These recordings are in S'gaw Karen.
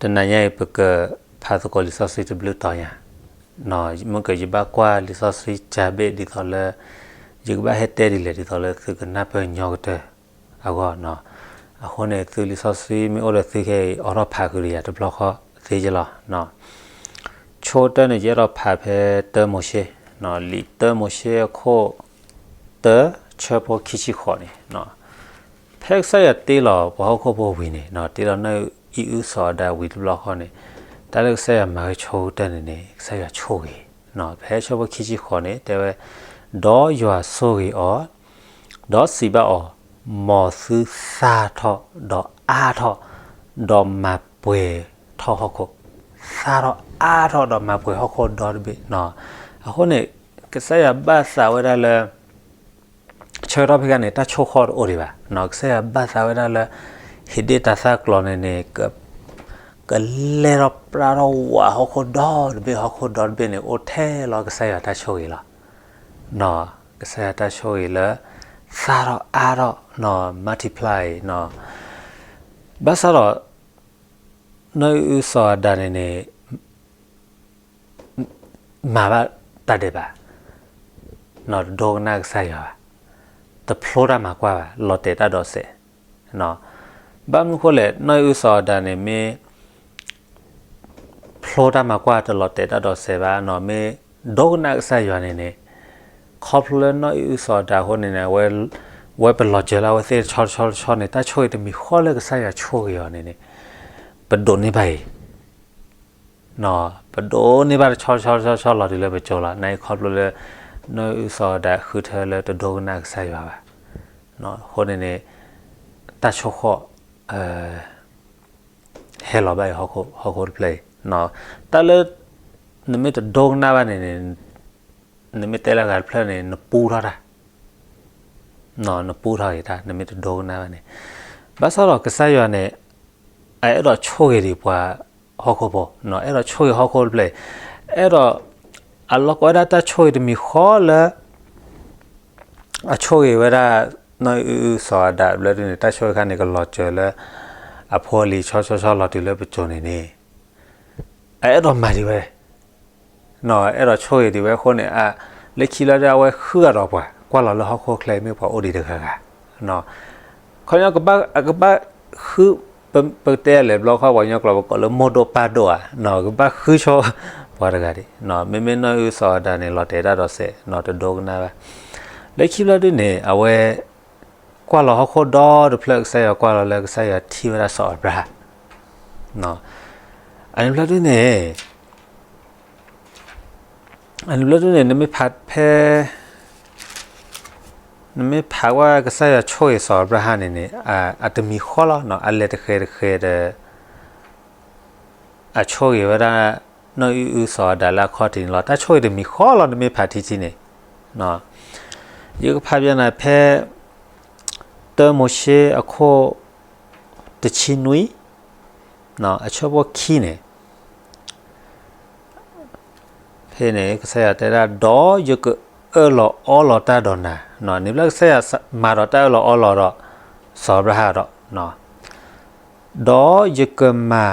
တနၤညါအံၤ ပကဖးသကိးလံာ်စီဆှံတဘျုးတီၤညါ, မ့ၢ်ကယဘၣ်ကွၢ်လံာ်စီဆှံကၢ်ဘ့ၣ်ဒ်သိးလၢ ယကဘၣ်ဟဲတဲဒ်လဲၣ် ဒ်သိးလၢသုကနၢ်ပၢၢ်ညီကတၢၢ်အဂီၢ်, အဃိန့ၣ် သုလံာ်စီဆှံမ့ၢ်အိၣ်ဒီးသုခဲအံၤ အိးထီၣ်ဖးဃုာ်ဒီးယၤတဘျီဃီသ့ယလီၤ. ဆိကတၢၢ်န့ၣ် ယအဲၣ်ဒိးဖးဖဲ တၢမိၤၡ့, လံာ်တၢမိၤၡ့အခိၣ်တၢ ဆၢဖိခံဆံဃိးန့ၣ်, ဖဲကစၢ်ယွၤတ့လီၤပှၤဟီၣ်ခိၣ်ဖိဝံၤန့ၣ်, တ့လီၤနီၢ်အံၣ်အုစီၤအၤဒၣ်ဝံၤတဘျီဃီန့ၣ်, တၢ်လၢကစၢ်ယွၤမၤဝဲဆိကတၢၢ်န့ၣ်န့ၣ် ကစၢ်ယွၤဆိၣ်ဂ့ၤ, ဖဲဆၢဖိခံဆံဃိးန့ၣ် တဲဝဲ, ဒီးယွၤဆိၣ်ဂ့ၤအီၤ, ဒီးစံးဘၣ်အီၤ, မ်သုသၣ်ထီၣ်ဒီးအါထီၣ်, ဒီးမၤပှဲၤထီၣ်ဟီၣ်ခိၣ်, သၣ်ထီၣ်အါထီၣ်ဒီးမၤပှဲၤဟီၣ်ခိၣ်ဒီတဘ့ၣ်, အဃိန့ၣ် ကစၢ်ယွၤဘၣ်သးဝဲဒၣ်လၢ ဆၢကတီၢ်ဖဲခါန့ၣ် တၢ်ဆိၣ်ဃီၣ်တအိၣ်ဒံးဘၣ်, ကစၢ်ယွၤဘၣ်သးဝဲဒၣ်လၢ ဟ့ၣ်ဒ့ၣ်တၤသၣ်ကျီၤန့ၣ်န့ၣ် ကလဲၢ်ထီၣ်ပြၢ်ထီၣ်ဝးဟီၣ်ခိၣ်ဒီတဘ့ၣ်, ဟီၣ်ခိၣ်ဒီတဘ့ၣ်န့ၣ် အိၣ်ထဲလီၤကစၢ်ယွၤတၢ်ဆိၣ်ဂ့ၤလီၤ. ကစၢ်ယွၤတၢ်ဆိၣ်ဂ့ၤလၢ သၣ်ထီၣ်အါထီၣ်, multiply, ဘၣ်ဆၣ်ဒီး နီၢ်အံၣ်အုစီၤအၤဒၣ်န့ၣ်န့ၣ် မၤဘၣ်တၢ်ဒဲးဘး, တဒိကနၣ်ကစၢ်ယွၤဘၣ်, တဖျိတၢ်မၤကွၢ်ဘၣ်, လီၤတဲာ်တၢ်ဒိးစဲး, ဘၣ်မနုၤဃိလဲၣ်, နီၢ်အံၣ်အုစီၤအၤဒၣ်န့ၣ် မ့ၢ်ဖျိတၢ်မၤကွၢ် တလီၤတဲာ်တၢ်ဒိးစဲးဘၣ်, မ့ၢ်ဒိကနၣ်ကစၢ်ယွၤန့ၣ်န့ၣ်, ခီဖျိလၢနီၢ်အံၣ်အုစီၤအၤဒၣ်အဃိန့ၣ်န့ၣ် အဝဲပလီၤစၢၤလၢအဝဲသ့ၣ်တဆီတဆီတဆီန့ၣ် တၢ်ဆိၣ်ဂ့ၤတမံၤဃီလၢကစၢ်ယွၤဆိၣ်ဂ့ၤအီၤန့ၣ်န့ၣ် ပဒိးန့ၢ်ဘၣ်အံၤ ပဒိးန့ၢ်ဘၣ်တဆီတဆီတဆီလီၤတုၤလၢပကၠိလီၤ. နာ်အံၤခီဖျိလၢ နီၢ်အံၣ်အုစီၤအၤဒၣ်ဃုထၢလၢတဒိကနၣ်ကစၢ်ယွၤဘၣ်, အဃိန့ၣ်န့ၣ် တၢ်ဆိၣ်ဃီၣ် ဟဲလီၤဘၣ်အံၤဟီၣ်ခိၣ်တဖျၢၣ်အံၤ, တၢ်လၢ နမ့ၢ်တဒိကနၣ်ဘၣ်န့ၣ်န့ၣ်, နမ့ၢ်တဲလၢဂၤတဖျၢၣ်န့ၣ် နပူထီၣ်တၢ် နပူထီၣ်ဂ့ၤတၢ် နမ့ၢ်တဒိကနၣ်ဘၣ်န့ၣ်, ဘၣ်ဆၣ်ဒီးကစၢ်ယွၤန့ၣ် အအဲၣ်ဒိးဆိၣ်ဂ့ၤဒံးပှၤဟီၣ်ခိၣ်ဖိ, အဲၣ်ဒိးဆိၣ်ဂ့ၤဟီၣ်ခိၣ်တဖျၢၣ်အံၤ, အဲၣ်ဒိး အလီၢ်ကဝဲဒၣ်တၢ်ဆိၣ်ဂ့ၤတမံၤဃီလၢ အဆိၣ်ဂ့ၤဝဲဒၣ် နီၢ်အံၣ်အုစီၤအၤဒၣ်ဘျၢဒုန့ၣ် တၢ်ဆိၣ်ဂ့ၤခါန့ၣ် ကလီၤစၢၤလၢ အဖိအလံၤဆီဆီဆီလီၤတုၤလၢပကၠိန့ၣ်န့ၣ်, အအဲၣ်ဒိးမၤဒံးဝဲ အဲၣ်ဒိးဆိၣ်ဂ့ၤဒံးဝဲအဃိန့ၣ်, လၢခံလၢဒၣ်အဝဲဃုအဒီးပှၤ ကွၢ်လီၤလၢဟီၣ်ခိၣ်ချၢအံၤမ့ၢ်ပှၤအိၣ်ဒံးတဂၤဂၤ, ခီညီ ကဘၣ်ဃု, ပတဲအလဲၤဘျီခီ ပှၤကညီကျိာ်ပကိးလၢမိၢ်ဒိၣ်ပၢ်ဒိၣ်ဧါ, ကဘၣ်ဃုဆိ ပှၤတဂၤဒံး, မ့မ့ၢ်နီၢ်အံၣ်အုစီၤအၤဒၣ်န့ၣ် လီၤတဲာ်တၢ်ဒိးစဲး တဒိကနၣ်ဘၣ်, လၢခံဘျၢဒုန့ၣ် အဝဲ ကွၢ်လီၤဟီၣ်ခိၣ်ဒီတဖျၢၣ် ကစၢ်ယွၤကွၢ်လီၤလၢကစၢ်ယွၤထံၣ်ဝဲဒၣ်စီၤအၤဘြၤဟၣ် အန့ၣ်ဘျီဒုန့ၣ်, အန့ၣ်ဘျီဒုန့ၣ် နမ့ၢ်ဖးဖဲ, နမ့ၢ်ဖးကွၢ်ကစၢ်ယွၤဆိၣ်ဂ့ၤစီၤအၤဘြၤဟၣ်န့ၣ်န့ၣ်, အတမံၤဃီလီၤ, အလဲၤတဃဲၤတဃဲၤဒီး အဆိၣ်ဂ့ၤဝဲဒၣ် နီၢ်အံၣ်အုစီၤအၤဒၣ်လၢအခီၣ်ထံးန့ၣ်လီၤ. တၢ်ဆိၣ်ဂ့ၤတမံၤဃီလီၤ နမ့ၢ်ဖးထံထံန့ၣ်, ယကဖးပျဲနၤဖဲ တၢမိၤၡ့အခိၣ် တဆံနွံ, အဆၢဖိခံန့ၣ်, ဖဲန့ၣ် ကစၢ်ယွၤတဲဒၣ် ဒီးယကအၢၣ်လီၤအီလီၤတၢ်ဒီးနၤ, န့ၣ်ဘျီကစၢ်ယွၤမၤဒီးတၢ်အၢၣ်လီၤအီလီၤဒီး စီၤအၤဘြၤဟၣ်ဒီး ဒီးယကမၤ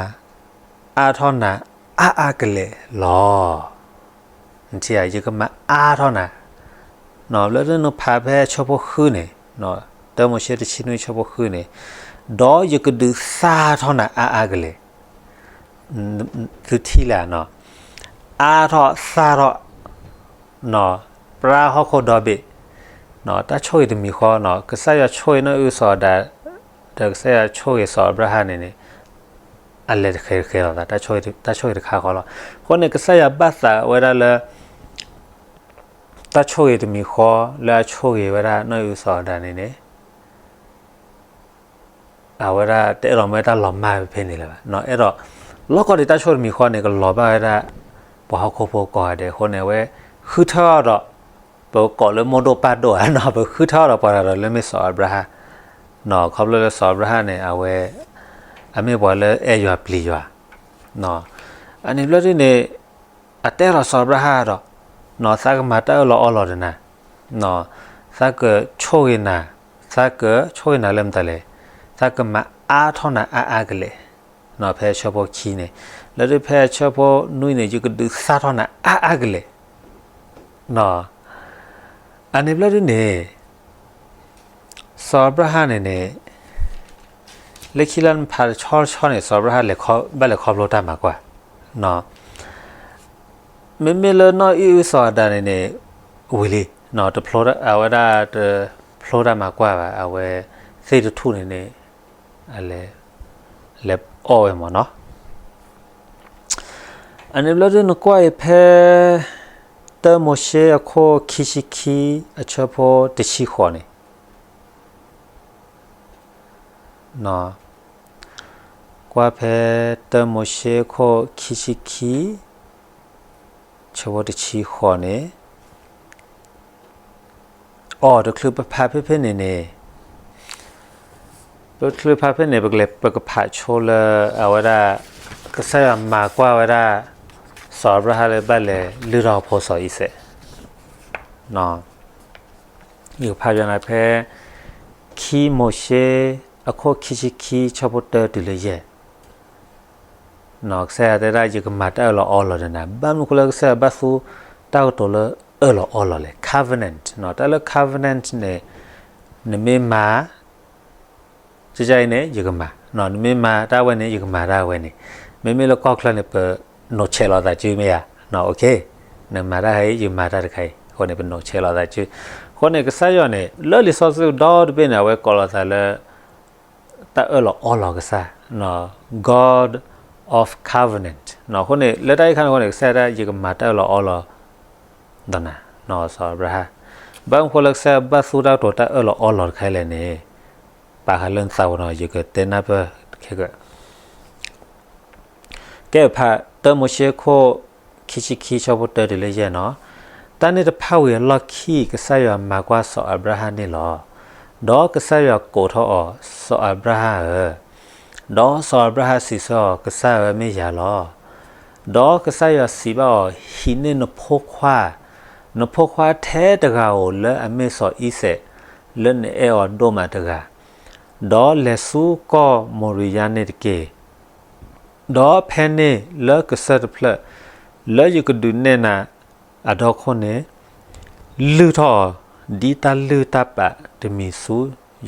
အါထီၣ်နၤအါအါကလဲာ်လီၤ. ယကမၤအါထီၣ်နၤ, ဘျီဒုနဖးဖဲဆၢဖိဃုန့ၣ်, တၢမိၤၡ့ တဆံနွံ ဆၢဖိဃုန့ၣ်, ဒီးယကဒုးသၣ်ထီၣ်နၤအါအါကလဲာ်, သုထံၣ်လၢ, အါထီၣ်သၣ်ထီၣ် ပြၢဟီၣ်ခိၣ်ဒီဘ့ၣ်, တၢ်ဆိၣ်ဂ့ၤတမံၤဃီ, ကစၢ်ယွၤဆိၣ်ဂ့ၤနီၢ်အံၣ်အုစီၤအၤဒၣ်, ဒီးကစၢ်ယွၤဆိၣ်ဂ့ၤစီၤအၤဘြၤဟၣ်န့ၣ်န့ၣ်, အလဲၤတဃဲၤတဃဲၤလီၤသး, တၢ်ဆိၣ်ဂ့ၤတခါဃီလီၤ. အဃိန့ၣ် ကစၢ်ယွၤဘၣ်သးဝဲဒၣ်လၢ တၢ်ဆိၣ်ဂ့ၤတမံၤဃီ လၢအဆိၣ်ဂ့ၤဝဲဒၣ်နီၢ်အံၣ်အုစီၤအၤဒၣ်န့ၣ်န့ၣ် အဝဲဒၣ်တအဲၣ်ဒိးမၢတၢ်လီၤမၢ်ဖဲန့ၣ်လၢၤဘၣ်. အဲၣ်ဒိး လီၢ်ကီၢ်ဒံးတၢ်ဆိၣ်တမံၤဃီန့ၣ် ကလီၤဘၣ်ဝဲဒၣ် ပှၤဟီၣ်ခိၣ်ဖိကိးဂၤဒဲးအဃိန့ၣ် အဝဲဃုထၢအီၤဒီး ပကိးလၢမိၢ်ဒိၣ်ပၢ်ဒိၣ်ဧါ, ပဃုထၢအီၤဒီးပှၤတဂၤဒီးလၢမ့ၢ်စီၤအၤဘြၤဟၣ်, ခီဖျိလၢစီၤအၤဘြၤဟၣ်န့ၣ် အဝဲ အမ့ၢ်ပှၤလၢအဲၣ်ယွၤပျံၤယွၤ အန့ၣ်ဘျီဒုန့ၣ် အတဲဒီးစီၤအၤဘြၤဟၣ်ဒီး, သးကမၤတၢ်အၢၣ်လီၤအီလီၤဒီးနၤ, သးကဆိၣ်ဂ့ၤနၤ, သးကဆိၣ်ဂ့ၤနၤလၢမတၤလဲၣ်, သးကမၤအါထီၣ်နၤအါအါကလဲာ်, ဖဲအဆၢဖိခံန့ၣ်, လၢဒုးဖဲအဆၢဖိနွံန့ၣ် ယကဒုးသါထီၣ်နၤအါအါကလဲာ်. အန့ၣ်ဘျီဒုန့ၣ် စီၤအၤဘြၤဟၣ်န့ၣ်န့ၣ် လၢခံလၢနဖးတဆီတဆီန့ၣ် စီၤအၤဘြၤဟၣ်လဲၤခီ, ဘၣ်လဲၤခီဖျိတၢ်မၤကွၢ်, မ့မ့ၢ်လၢနီၢ်အံၣ်အုစီၤအၤဒၣ်န့ၣ်န့ၣ် ဝံၤလံ, တဖျိ, အဝဲဒၣ်တဖျိတၢ်မၤကွၢ်ဘၣ်, အဝဲသ့ၣ်တထူၣ်န့ၣ်န့ၣ် အလဲၤ, လဲၤအီၣ်ဝဲမၢ်နီၤ. အန့ၣ်ဘျီဒုနကွၢ်အံၤဖဲ တၢမိၤၡ့အခိၣ်ခံဆံခံ အဆၢဖိတဆံဃိးန့ၣ် ကွၢ်ဖဲ တၢမိၤၡ့ခိၣ်ခံဆံခံ ဆၢဖိတဆံဃိးန့ၣ်, အိၣ်တချုးပဖးဖဲဖဲန့ၣ်န့ၣ်, ပချုးဖးဖဲန့ၣ် ပကလဲၤ ပကဖးဆိလၢ အဝဲဒၣ် ကစၢ်ယွၤမၤကွၢ်ဝဲဒၣ် စီၤအၤဘြၤဟၣ်လၢဘၣ်လဲၤလုၢ်ထီၣ်အဖိစီၤအံၤစဲး ယကဖးပနၤဖဲ ခံမိၤၡ့ အခိၣ်ခံဆံခံ ဆၢဖိတၢတုၤလၢယဲၢ်, ကစၢ်ယွၤတဲဒၣ် ယကမၤတၢ်အၢၣ်လီၤအီလီၤဒီးနၤ, ဘၣ်မနုၤအဃိလၢကစၢ်ယွၤဘၣ်သူတၢ်ကတိၤလၢအၢၣ်လီၤအီလီၤလဲၣ်, covenant, တၢ်လၢ covenant န့ၣ် နမ့ၢ်မၤ ကကအံၤန့ၣ် ယကမၤ, နမ့ၢ်မၤတၢ်ဝဲန့ၣ် ယကမၤတၢ်ဝဲန့ၣ်, မ့မ့ၢ်လၢကီၢ်ချၢန့ၣ် ပနိးဆဲးလီၤသးစုမ့ၢ်ဧါ, နမၤတၢ်ခါအံၤ ယမၤတၢ်တခါအံၤ, အဃိန့ၣ် ပနိးဆဲးလီၤသးစု, အဃိန့ၣ် ကစၢ်ယွၤန့ၣ် လၢလံာ်စီဆှံဒီတဘ့ၣ်န့ၣ် အဝဲကိးလီၤသးလၢ တၢ်အၢၣ်လီၤအီလီၤကစၢ်, God of covenant, အဃိန့ၣ် လၢတၢ်အံၤခါန့ၣ်အဃိန့ၣ် ကစၢ်ယွၤ ယကမၤတၢ်အၢၣ်လီၤအီလီၤ ဒီးနၤ, စီၤအၤဘြၤဟၣ်, ဘၣ်မနုၤအဃိလၢကစၢ်ယွၤဘၣ်သူတၢ်ကတိၤတၢ်အၢၣ်လီၤအီလီၤတခါလဲၣ်န့ၣ်, ပာ်ဃာ်လၢနသးပူၤနီၤ, ယကတဲနၢ်ပၢၢ်ခဲကၢး ကဲဖး တၢမိၤၡ့ခိၣ် ခံဆံခံ ဆၢဖိတၢတုၤလၢယဲၢ်နီၤ, တၢ်န့ၣ်တဖၣ်ဝံၤအလီၢ်ခံ ကစၢ်ယွၤမၤကွၢ်စီၤအၤဘြၤဟၣ်န့ၣ်လီၤ. ဒီးကစၢ်ယွၤကိးထီၣ်အီၤ, စီၤအၤဘြၤဟၣ်ဧၢ, ဒီးစီၤအၤဘြၤဟၣ်စံးဆၢအီၤ, ကစၢ်ဧၢ မ့ၢ်ယၤလီၤ. ဒီးကစၢ်ယွၤစံးဘၣ်အီၤ, ဟံးန့ၢ်နဖိခွါ, နဖိခွါထဲတဂၤဧိၤလၢအမ့ၢ်စီၤအံၤစဲး, လၢနအဲၣ်အီၤဒိၣ်မးတဂၤ, ဒီးလဲၤဆူကီၢ်မိၤရံယါန့ၣ်တက့ၢ်. ဒီးဖဲန့ၣ်လၢကစၢၢ်တဖျၢၣ် လၢယကဒုးနဲၣ်နၤအဒီခိၣ်န့ၣ်, လုၢ်ထီၣ်အီၤ ဒ်တၢ်လုၢ်တၢ်ပာ်တမံၤဆူ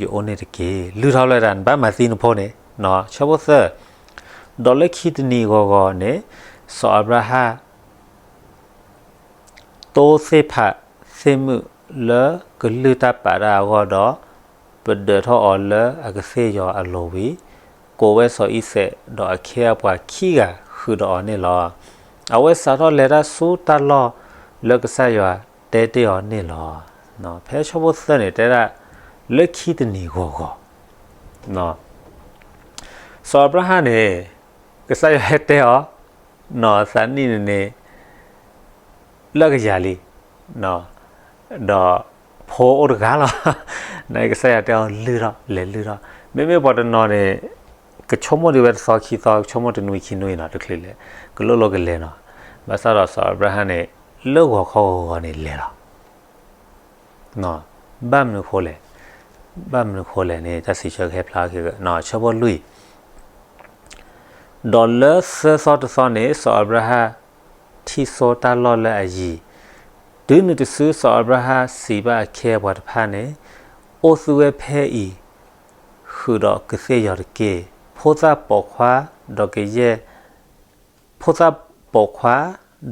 ယအိၣ်န့ၣ်တက့ၢ်. လုၢ်ထီၣ်လၢဒၣ် နဘၣ်မၤသံနဖိန့ၣ်, ဆၢဖိသၢ, ဒီးလၢခံတနံၤဂီၤဂီၤန့ၣ်, စီၤအၤဘြၤဟၣ် တိသ့ၣ်ဖးသ့ၣ်မုၣ်လၢကလုၢ်တၢ်ပာ်တၢ်အဂီၢ်ဒီး, ပဒၢးထီၣ်အီၤလၢအကသ့ၣ်ယီၤအလိၤဝံၤ, ကိးဝဲစီၤအံၤစဲး ဒီးအခ့အပှၤခံဂၤဃုာ်ဒီးအီၤန့ၣ်လီၤ. အဝဲစးထီၣ်လဲၤတၢ်ဆူတၢ်လီၢ်လၢကစၢ်ယွၤတဲတ့ၢ်အီၤန့ၣ်လီၤ. ဖဲဆၢဖိသၢန့ၣ်တဲဒၣ် လၢခံတနံၤဂီၤဂီၤ စီၤအၤဘြၤဟၣ်န့ၣ် ကစၢ်ယွၤဟဲတဲအီၤ, နီၢ်သးနံၣ်န့ၣ်န့ၣ် လၢကယၤလံ, ဒီးဖိအိၣ်တဂၤလီၤ. နကစၢ်ယွၤတဲအီၤလုၢ်ထီၣ် လဲၤလုၢ်ထီၣ်, မ့မ့ၢ်ပှၤတနီၤန့ၣ် ကဆိကမိၣ်ဒံးဝဲတသီခံသီ, ကဆိကမိၣ်တနွံခံနွံနီၤ, တချုးလဲၤ, ကလိၣ်လိၤကလဲၤနီၤ. ဘၣ်ဆၣ်ဒီးစီၤအၤဘြၤဟၣ်န့ၣ် လၢဂီၤခီဂီၤဂီၤန့ၣ်လဲၤလီၤ. ဘၣ်မနုၤဃိလဲၣ်, ဘၣ်မနုၤဃိလဲၣ်န့ၣ် တၢ်စံးဆၢကဟဲဖျါအီၤခဲကၢး, ဆၢဖိလွံၢ်, ဒီးလၢသၢသီတသီန့ၣ် စီၤအၤဘြၤဟၣ် ထံၣ်ဆိတၢ်လီၢ်လၢအယံၤ, တုၤနုၤတစုစီၤအၤဘြၤဟၣ်စံးဘၣ်အခ့အပှၤတဖၣ်န့ၣ်, အိၣ်သုဝဲဖဲအံၤ ဃုာ်ဒီးကသ့ၣ်ယီၤတက့ၢ်. ဖိသၣ်ပိာ်ခွါ ဒီးကယဲၢ် ဖိသၣ်ပိာ်ခွါ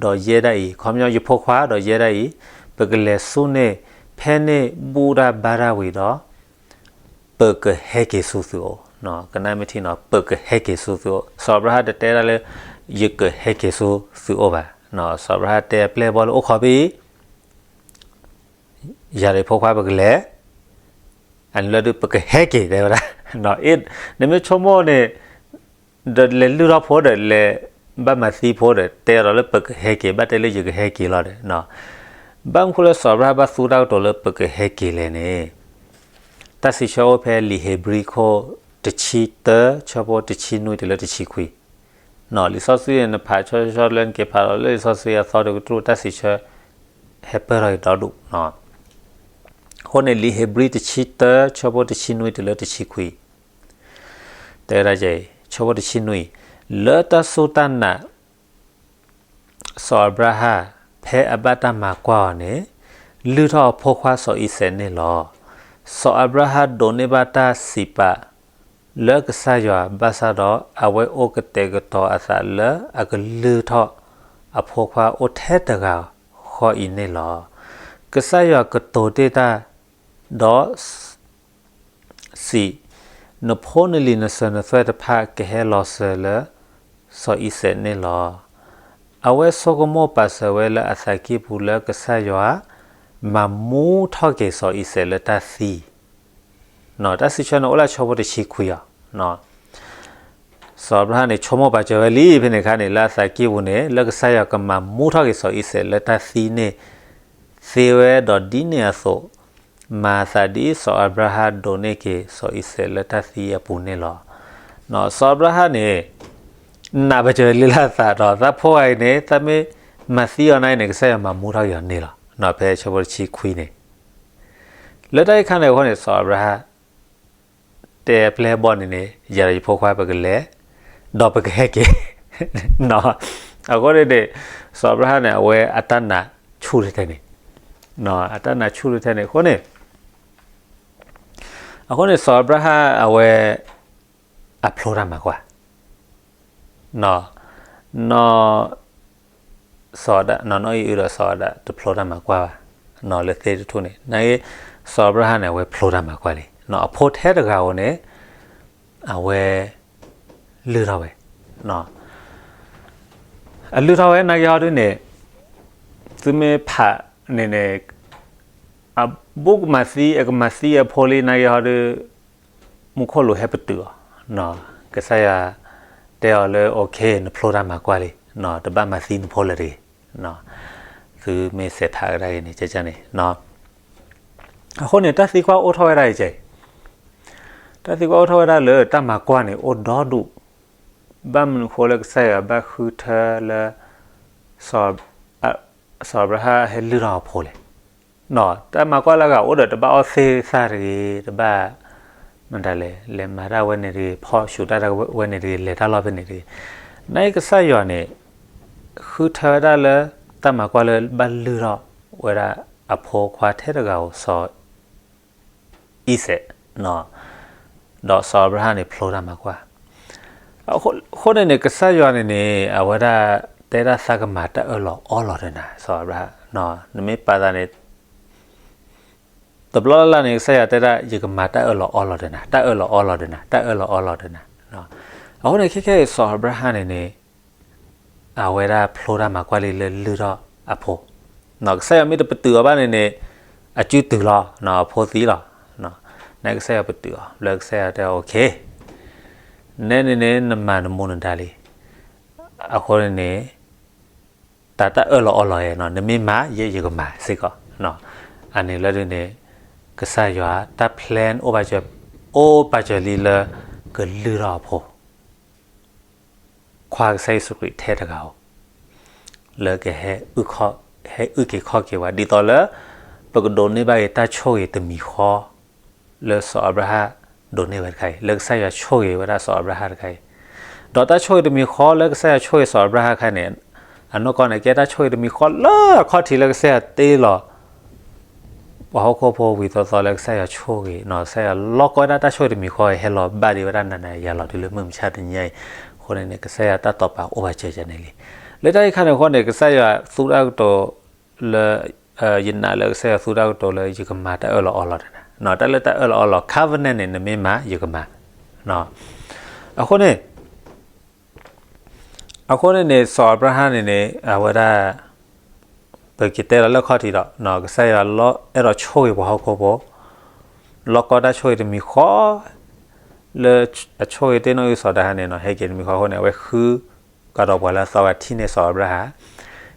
ဒီးယဲဒၣ်အံၤ, ခီပညီ ယဖိခွါဒီးယဲဒၣ်အံၤ, ပကလဲၤဆူန့ၣ်, ဖဲန့ၣ်ဘူၣ်တၢ်ဘါတၢ်ဝံၤဒီး ပကဟဲက့ၤဆူသုအိၣ်, ကနၣ်မ့ၢ်ထံနီၤ, ပကဟဲက့ၤဆူသုအိၣ်. စီၤအၤဘြၤဟၣ်တတဲဒၣ်လၢ ယကဟဲက့ၤဆူသုအိၣ်ဘၣ်. စီၤအၤဘြၤဟၣ်တဲအပျဲၢ်အဘီၣ်လၢအိၣ်ခိးဖဲအံၤ ယၤဒီးယဖိခွါပကလဲၤ, အန့ၣ်လၢဒုးပကဟဲက့ၤတဲဝဲဒၣ်. နမ့ၢ်ဆိကမိၣ်န့ၣ် ဒီးလဲၤလုၢ်ထီၣ်ဖိဒီး လဲၤဘၣ်မၤသံဖိဒီး တဲဒီးလၢပကဟဲက့ၤ, ဘၣ်တဲလၢယကဟဲက့ၤလီၤဒီး, ဘၣ်မနုၤဃိလၢစီၤအၤဘြၤဟၣ်ဘၣ်သူတၢ်ကတိၤလၢပကဟဲက့ၤလဲၣ်န့ၣ်, တၢ်စံးဆၢအိၣ်ဖဲလံာ်ဧ့ၤဘြံၤခိၣ်တဆံတၢ ဆၢဖိတဆံနွံတုၤလၢတဆံခွံ. လံာ်စီဆှံန့ၣ် နဖးဆီဆီလၢနက့ၤဖးလီၤလၢလံာ်စီဆှံအသီတကတြူၢ် တၢ်စံးဆၢ ဟဲပၢၢ်ထီၣ်က့ၤဒီဒူၣ်. အဃိန့ၣ် လံာ်ဧ့ၤဘြံၤတဆံတၢ ဆၢဖိတဆံနွံတုၤလၢတဆံခွံ တဲဝဲဒၣ်, ဆၢဖိတဆံနွံ, လၢတၢ်စူၢ်တၢ်နာ် စီၤအၤဘြၤဟၣ် ဖဲအဘၣ်တၢ်မၤကွၢ်အီၤန့ၣ် လုၢ်ထီၣ်အဖိခွါစီၤအံၤစဲးန့ၣ်လီၤ. စီၤအၤဘြၤဟၣ်ဒိးန့ၢ်ဘၣ်တၢ်စံးပာ် လၢကစၢ်ယွၤဘၣ်ဆၣ်ဒီး အဝဲအိၣ်ကတဲာ်ကတီၤအသးလၢအကလုၢ်ထီၣ်အဖိခွါအိၣ်ထဲတဂၤဃီအံၤန့ၣ်လီၤ. ကစၢ်ယွၤကတိၤတ့ၢ်တၢ် ဒီး စံး, နဖိနလံၤနစၢၤနသွဲၣ်တဖၣ်ကဟဲလီၤစၢၤလၢ စီၤအံၤစဲးန့ၣ်လီၤ. အဝဲဆိကမိၣ်ပာ်စၢၤဝဲလၢအသးကံၢ်ပူၤလၢကစၢ်ယွၤ မၤမူထီၣ်က့ၤစီၤအံၤစဲးလၢတၢ်သံ တၢ်စံးဆၢန့ၣ်အိၣ်လၢအဆၢဖိတဆံခွံအီၤ. စီၤအၤဘြၤဟၣ်န့ၣ် ဆိကမိၣ်ပာ်စၢၤဝဲလံ ဖဲန့ၣ်အခါန့ၣ် လၢအသးကံၢ်ပူၤန့ၣ် လၢကစၢ်ယွၤကမၤမူထီၣ်က့ၤစီၤအံၤစဲးလၢတၢ်သံန့ၣ် သ့ဝဲဒီးဒ်န့ၣ်အသိး မၤအသးဒ်စီၤအၤဘြၤဟၣ်ဒိးန့ၢ်က့ၤစီၤအံၤစဲးလၢတၢ်သံအပူၤန့ၣ်လီၤ. စီၤအၤဘြၤဟၣ်န့ၣ် နာ်ပာ်စၢၤလံလၢအသးဒီး သးဖိဂၤအံၤန့ၣ် သးမ့ၢ်မၤသံအီၤန့ၣ်န့ၣ် ကစၢ်ယွၤမၤမူထီၣ်က့ၤအီၤန့ၣ်လီၤ. ဖဲဆၢဖိတဆံခွံန့ၣ် လၢတၢ်အံၤခါန့ၣ်အဃိန့ၣ် စီၤအၤဘြၤဟၣ် တဲအပျဲၢ်အဘီၣ်န့ၣ်န့ၣ် ယၤဒီးယဖိခွါပကလဲၤ ဒီးပကဟဲက့ၤ အဃိန့ၣ်န့ၣ် စီၤအၤဘြၤဟၣ်န့ၣ် အဝဲအတၢ်နာ်ဆူၣ်ထီၣ်ထဲန့ၣ် အတၢ်နာ်ဆူၣ်ထီၣ်ထဲန့ၣ် အဃိန့ၣ် အဃိန့ၣ် စီၤအၤဘြၤဟၣ်အဝဲ အဖျိတၢ်မၤကွၢ် နီၢ် စီၤအၤဒၣ် နီၢ်နီၢ်အံၤအုဒီးစီၤအၤဒၣ်တဖျိတၢ်မၤကွၢ်ဘၣ် နီၢ်လၢသ့ၣ်တထူၣ်န့ၣ် နာ်က့ စီၤအၤဘြၤဟၣ်န့ၣ် အဝဲဖျိတၢ်မၤကွၢ်လံ အဖိထဲတဂၤဧိၤန့ၣ် အဝဲ လုၢ်ထီၣ်ဝဲ အလုၢ်ထီၣ်ဝဲနာ်က့ဟီဒုန့ၣ် သုမ့ၢ်ဖးန့ၣ်န့ၣ် အဘူးကမၤသံ အကမၤသံအဖိလံနာ်က့ဟီဒု မူခိၣ်လိၤဟဲပတုာ်အီၤ ကစၢ်ယွၤတဲအီၤလၢ okay နဖျိတၢ်မၤကွၢ်လံ တဘၣ်မၤသံနဖိလၢၤတဂ့ၤ သုမ့ၢ်စဲးဖးကဒါက့ၤန့ၣ် ကန့ၣ် အဃိန့ၣ် တၢ်သံကွၢ်အိၣ်ထီၣ်ဝဲဒၣ်အံၤကဲ တၢ်သံကွၢ်အိၣ်ထီၣ်ဝဲဒၣ်လၢတၢ်မၤကွၢ်န့ၣ်အိၣ်ဒီဒူၣ် ဘၣ်မနုၤဃိလၢကစၢ်ယွၤဘၣ်ဃုထၢလၢ စီၤအၤဘြၤဟၣ်ဟဲလုၢ်ထီၣ်အဖိလဲၣ် တၢ်မၤကွၢ်လၢအဂၤအိၣ်ဒီးတဘၣ်အီၣ်သ့ၣ်သၣ်တဂ့ၤ တဘၣ် မတၤလဲၣ် လဲၤမၤတၢ်ဝဲန့ၣ်တဂ့ၤ ဖီၣ်ဆူးတၢ်ဝဲန့ၣ်တဂ့ၤ လဲၤတၢ်လီၢ်ဖဲန့ၣ်တဂ့ၤ နာ်က့ကစၢ်ယွၤန့ၣ် ဃုထၢဝဲဒၣ်လၢ တၢ်မၤကွၢ်လၢဘၣ်လုၢ်ထီၣ်ဝဲဒၣ်အဖိခွါထဲတဂၤဧိၤ စီၤအံၤစဲး ဒီးစီၤအၤဘြၤဟၣ်န့ၣ်ဖျိတၢ်မၤကွၢ် အဃိန့ၣ်န့ၣ် ကစၢ်ယွၤန့ၣ်န့ၣ် အဝဲဒၣ်တဲဒၣ်သးကမၤတၢ်အၢၣ်လီၤအီလီၤဒီးနၤ စီၤအၤဘြၤဟၣ် နမ့ၢ်ပာ်သးန့ၣ် တဘျီလၢ်လၢ်န့ၣ် ကစၢ်ယွၤတဲဒၣ် ယကမၤတၢ်အၢၣ်လီၤအီလီၤဒီးနၤ တၢ်အၢၣ်လီၤအီလီၤဒီးနၤ တၢ်အၢၣ်လီၤအီလီၤဒီးနၤ အဃိန့ၣ် ခဲခဲအံၤစီၤအၤဘြၤဟၣ်န့ၣ်န့ၣ် အဝဲဒၣ်ဖျိတၢ်မၤကွၢ်လံလၢလုၢ်ထီၣ်အဖိ ကစၢ်ယွၤမ့ၢ်တပတုာ်အီၤဘၣ်န့ၣ်န့ၣ် အစုတုၤလီၤ အဖိသံလီၤ နာ်က့ကစၢ်ယွၤပတုာ်အီၤ လၢကစၢ်ယွၤတဲ okay နဲန့ၣ်န့ၣ် နမၤနမူနဒါလံ အဃိန့ၣ်န့ၣ် တၢ်တၢ်အၢၣ်လီၤအီလီၤယဲနီၤ နမ့ၢ်မၤ ယဲယကမၤစ့ၢ်ကီး အန့ၣ်လၢဒ်န့ၣ် ကစၢ်ယွၤတၢ် plan အိၣ်ပာ်စၢၤ အိၣ်ပာ်စၢၤလံလၢ ကလုၢ်ထီၣ်အဖိ ခွါကစၢ်ယ့ၣ်ၡူးခရံာ်ထဲတဂၤဧိၤ လၢကဟဲ ဟဲအုၣ်က့ၤခီၣ်က့ၤဝဲ ဒ်သိးလၢ ပကဒိးန့ၢ်ဘၣ်က့ၤတၢ်ဆိၣ်ဂ့ၤတမံၤဃီ လၢစီၤအၤဘြၤဟၣ်ဒိးန့ၢ်ဝဲတခါအံၤ လၢကစၢ်ယွၤဆိၣ်ဂ့ၤဝဲဒၣ်စီၤအၤဘြၤဟၣ်တခါအံၤ ဒီးတၢ်ဆိၣ်ဂ့ၤတမံၤဃီလၢကစၢ်ယွၤဆိၣ်ဂ့ၤစီၤအၤဘြၤဟၣ်တခါန့ၣ် အနီၢ်ကီၢ်န့ၣ် ကဲတၢ်ဆိၣ်ဂ့ၤတမံၤဃီလၢအခီၣ်ထံးလၢကစၢ်ယွၤတ့လီၤ ပှၤဟီၣ်ခိၣ်ဖိဝံၤသီသီလၢကစၢ်ယွၤဆိၣ်ဂ့ၤနီၤ ကစၢ်ယွၤလီၢ်ကီတၢ်တၢ်ဆိၣ်ဂ့ၤတမံၤဃီအံၤ ဟဲလီၤဘၣ်ဒံးဝဲဒၣ်နၤနၤယၤယၤလီၤတုၤလၢမုၢ်မဆါတနံၤအံၤ အဃိန့ၣ်န့ၣ် ကစၢ်ယွၤတၢ်တိာ်ပာ်အိၣ်ဘၣ်စၢၤယၤန့ၣ်လံ လၢတၢ်အံၤခါန့ၣ်အဃိန့ၣ် ကစၢ်ယွၤသူတၢ်ကတိၤလၢ ယနာ်လၢကစၢ်ယွၤသူတၢ်ကတိၤလၢယကမၤတၢ်အၢၣ်လီၤအီလီၤဒီးနၤ တၢ်လၢတၢ်အၢၣ်လီၤအီလီၤ covenant န့ၣ် နမ့ၢ်မၤ ယကမၤ အဃိန့ၣ် အဃိန့ၣ်န့ၣ် စီၤအၤဘြၤဟၣ်န့ၣ်န့ၣ် အဝဲဒၣ် ပကတဲလီၤလၢခီၣ်ထံးဒီး ကစၢ်ယွၤအဲၣ်ဒိးဆိၣ်ဂ့ၤပှၤဟီၣ်ခိၣ်ဖိ လီၢ်ကီတၢ်ဆိၣ်ဂ့ၤတမံၤဃီ လၢအဆိၣ်ဂ့ၤတ့ၢ်နီၢ်အုၣ်စီၤဒၤဟါန့ၣ်နီၤ ဟဲက့ၤတမံၤဃီအဃိန့ၣ် အဝဲဃုကဒီးပှၤလၢအသီဂၤထံၣ်န့ၢ်စီၤအၤဘြၤဟၣ်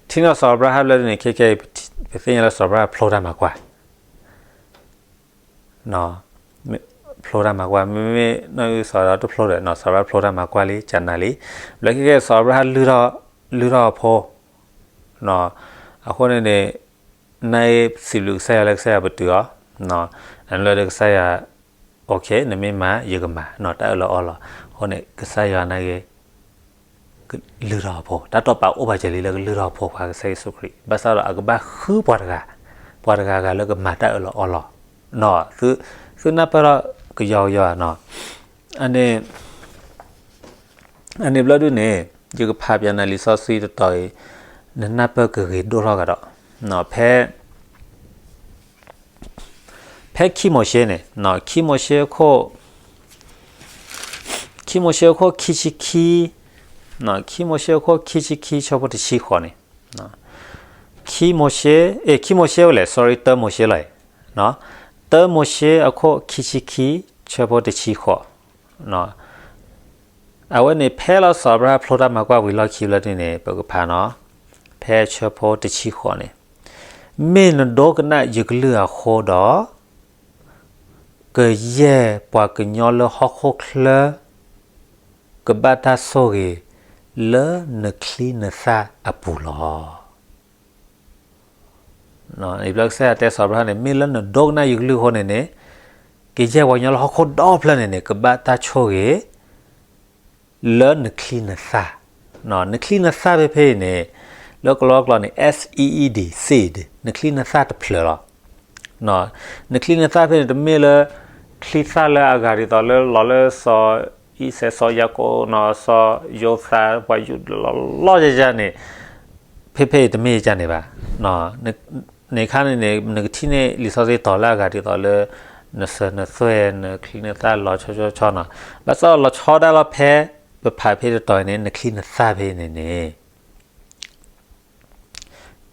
ထံၣ်န့ၢ်စီၤအၤဘြၤဟၣ်လၢန့ၣ် ခဲကဲအံၤ ပသ့ၣ်ညါလၢစီၤအၤဘြၤဟၣ်ဖျိတၢ်မၤကွၢ် ဖျိတၢ်မၤကွၢ် မ့မ့ၢ်နီၢ်အုၣ်စီၤဒီးတဖျိဒီး စီၤအၤဘြၤဟၣ်ဖျိတၢ်မၤကွၢ်လံ ကနၤလံ ဘျီခဲကဲစီၤအၤဘြၤဟၣ် လုၢ်ထီၣ်အဖိ အဃိန့ၣ်န့ၣ် နစံးဘျုးကစၢ်ယွၤလၢကစၢ်ယွၤပတုာ်အီၤ အန့ၣ်လၢကစၢ်ယွၤ okay နမ့ၢ်မၤ ယကမၤ တၢ်အၢၣ်လီၤအီလီၤ အဃိန့ၣ် ကစၢ်ယွၤနာ်က့ လုၢ်ထီၣ်အဖိ, တၢ်တိာ်ပာ်အိၣ်ဘၣ်စၢၤလံလၢကလုၢ်ထီၣ်အဖိခွါကစၢ်ယ့ၣ်ၡူးခရံာ်, ဘၣ်ဆၣ်ဒီးအကဘၣ်ဃုပှၤတဂၤ, ပှၤတဂၤဂၤလၢကမၤတၢ်အၢၣ်လီၤအီလီၤ, သုနၢ်ပၢၢ်ထီၣ်ကယီကယီဧါနီၤ, အန့ၣ် အန့ၣ်ဘျီဒုန့ၣ် ယကဖးပၠးနၤလံာ်စီဆှံတတီၤအံၤ, နနၢ်ပၢၢ်ကဂ့ၤဒိၣ်ထီၣ်ကဒီး, ဖဲ ဖဲခံမိၤၡ့န့ၣ်, ခံမိၤၡ့အခိၣ်, ခံမိၤၡ့အခိၣ်ခံဆံခံ, ခံမိၤၡ့အခိၣ်ခံဆံခံ ဆၢဖိတဆံဃိးန့ၣ်, ခံမိၤၡ့, အဲ ခံမိၤၡ့ဝဲလဲၣ်, sorry, တၢမိၤၡ့လီၤ, တၢမိၤၡ့အခိၣ်ခံဆံခံ ဆၢဖိတဆံဃိး အဝဲန့ၣ် ဖဲလီၤစီၤအၤဘြၤဟၣ်ဖျိတၢ်မၤကွၢ်ဝံၤလီၢ်ခံဘျီဒုန့ၣ် ပကဖးနီၤ, ဖဲဆၢဖိတဆံဃိးန့ၣ်, မ့ၢ်နဒိကနၣ်ယကလုၢ်အဃိဒီး, ကယဲၢ်ပှၤကညီလၢဟီၣ်ခိၣ်ချၢ ကဘၣ်တၢ်ဆိၣ်ဂ့ၤ လၢနချံနသၣ်အပူၤလီၤ. အံၤဘျီကစၢ်ယွၤတဲစီၤအၤဘြၤဟၣ်န့ၣ် မ့ၢ်လၢနဒိကနၣ်ယကလုၢ်အဃိန့ၣ်န့ၣ်, ကယဲၢ်ပှၤကညီလၢဟီၣ်ခိၣ်ဒီဖျၢၣ်န့ၣ်န့ၣ် ကဘၣ်တၢ်ဆိၣ်ဂ့ၤ လၢနချံနသၣ်, နချံနသၣ်ဖဲဖဲအံၤန့ၣ်, လၢကလီကလီန့ၣ် seed, seed, နချံနသၣ်တဖျၢၣ်လီၤ. နချံနသၣ်ဖဲန့ၣ် တမ့ၢ်လၢ ချံသၣ်လၢအဂၤဒ်သိးလၢလီၤလၢစီၤအံၤစဲး စီၤယၤကိာ်နီၤ, စီၤယိၤသး, ပှၤယူဒၤလီၤလီၤယၤယၤန့ၣ်, ဖဲဖဲအံၤတမ့ၢ်ယၤန့ၣ်ဘၣ်. န့ၣ်ခါန့ၣ်န့ၣ် နကထံၣ်န့ၢ်လံာ်စီဆှံတီၤလၢအဂၤဒ်သိးလၢ နစၢၤနသွဲၣ် နချံနသၣ်လီၤဆီဆီဆီနီၤ, ဘၣ်ဆၣ်လီၤဆီဒၣ်လီၤဖဲ ပဖးဖဲတတီၤန့ၣ် နချံနသၣ်ဖဲန့ၣ်န့ၣ်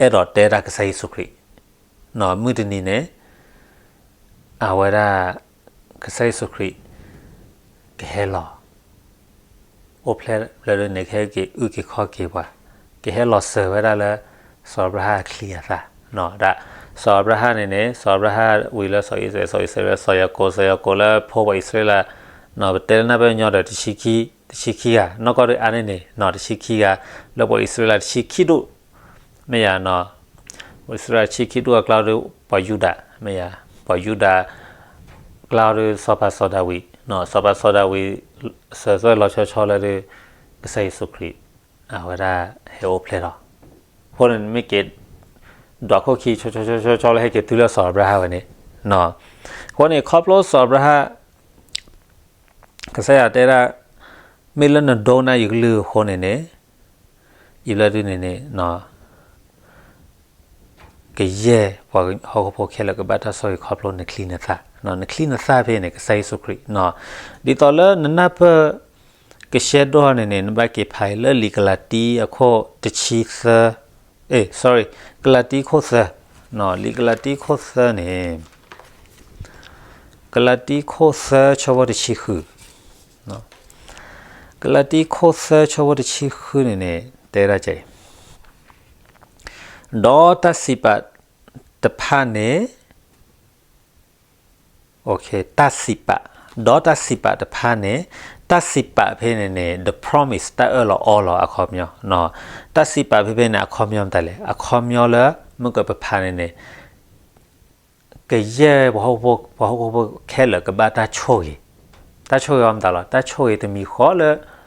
အဲၣ်ဒိးတဲဒၣ်ကစၢ်ယ့ၣ်ၡူးခရံာ်, မုၢ်တနံၤန့ၣ် အဝဲဒၣ် ကစၢ်ယ့ၣ်ၡူးခရံာ် ကဟဲလီၤ အိၣ်ဖျဲၣ်လၢန့ၣ် ကဟဲက့ၤအုၣ်က့ၤခီၣ်က့ၤပှၤ, ကဟဲလီၤစၢၤဝဲဒၣ်လၢ စီၤအၤဘြၤဟၣ်အချံအသၣ်, ဒ်စီၤအၤဘြၤဟၣ်န့ၣ်န့ၣ် စီၤအၤဘြၤဟၣ်ဝံၤလၢစီၤအံၤစဲး, စီၤအံၤစဲးလၢစီၤယၤကိာ်, စီၤယၤကိာ် လၢဖိပှၤအံၣ်စရ့လး, ပတဲလၢနၢ်ပၢၢ်ညီဒီး တဆံခံဂၤ, နီၢ်ကီၢ်ဒုးအါန့ၢ်န့ၣ် တဆံခံဂၤ, လၢပှၤအံၣ်စရ့လးတဆံခံဒူၣ်, မ့ၢ်ယၤ ပှၤအံၣ်စရ့လးတဆံခံဒူၣ်အကျါဒုး ပှၤယူဒၤ, မ့ၢ်ယၤ ပှၤယူဒၤ ကျါဒုး စီၤပၤစီၤဒၤဝံး, စီၤပၤစီၤဒၤဝံး စၢၤသွဲၣ်လီၤဆီဆီလၢဒုး ကစၢ်ယ့ၣ်ၡူးခရံာ် အဝဲဒၣ်ဟဲအိၣ်ဖျဲၣ်လီၤ. အဃိန့ၣ် မ့ၢ်က့ၤ ဒွးခိၣ်ခံ ဆီဆီဆီဆီလၢဟဲက့ၤတုၤလၢစီၤအၤဘြၤဟၣ်ဝဲန့ၣ်, အဃိန့ၣ် ခီဖျိစီၤအၤဘြၤဟၣ် ကစၢ်ယွၤတဲဒၣ် မ့ၢ်လၢနဒိကနၣ်ယကလုၢ်အဃိန့ၣ်န့ၣ်, ယဘျီဒုန့ၣ်န့ၣ် ကယဲၢ်ပှၤဟီၣ်ခိၣ်ဖိခဲလၢာ်ကဘၣ်တၢ်ဆိၣ်ဂ့ၤခီဖျိနချံနသၣ်, နချံနသၣ်ဖဲန့ၣ် ကစၢ်ယ့ၣ်ၡူးခရံာ်, ဒ်သိးလၢနနၢ်ပၢၢ် ကရှဲဒိၣ်န့ၣ်န့ၣ် နဘၣ်က့ၤဖးအံၤလၢလံာ်ကလၤတံအခိၣ်တဆံသၢ, အဲ sorry, ကလၤတံခိၣ်သၢ, လံာ်ကလၤတံခိၣ်သၢန့ၣ် ကလၤတံခိၣ်သၢဆၢဖိတဆံဃု, ကလၤတံခိၣ်သၢဆၢဖိတဆံဃုန့ၣ်န့ၣ် တဲဒၣ်ကဲအံၤ, ဒီးတၢ်စံးပာ်တဖၣ်န့ၣ် တၢ်စံးပာ်, ဒီးတၢ်စံးပာ်တဖၣ်န့ၣ်, တၢ်စံးပာ်ဖဲန့ၣ်န့ၣ် the promise တၢ်အၢၣ်လီၤအီလီၤအခီပညီ, တၢ်စံးပာ်ဖဲဖဲန့ၣ် အခီပညီမတၤလဲၣ်, အခီပညီလၢ မုၢ်ကပဖးန့ၣ်န့ၣ် ကယဲၢ်ပှၤဟီၣ်ခိၣ်ဖိ, ပှၤဟီၣ်ခိၣ်ဖိခဲလၢာ်ကဘၣ်တၢ်ဆိၣ်ဂ့ၤ, တၢ်ဆိၣ်ဂ့ၤအီၤမတၤလီၤ, တၢ်ဆိၣ်ဂ့ၤတမံၤဃီလၢ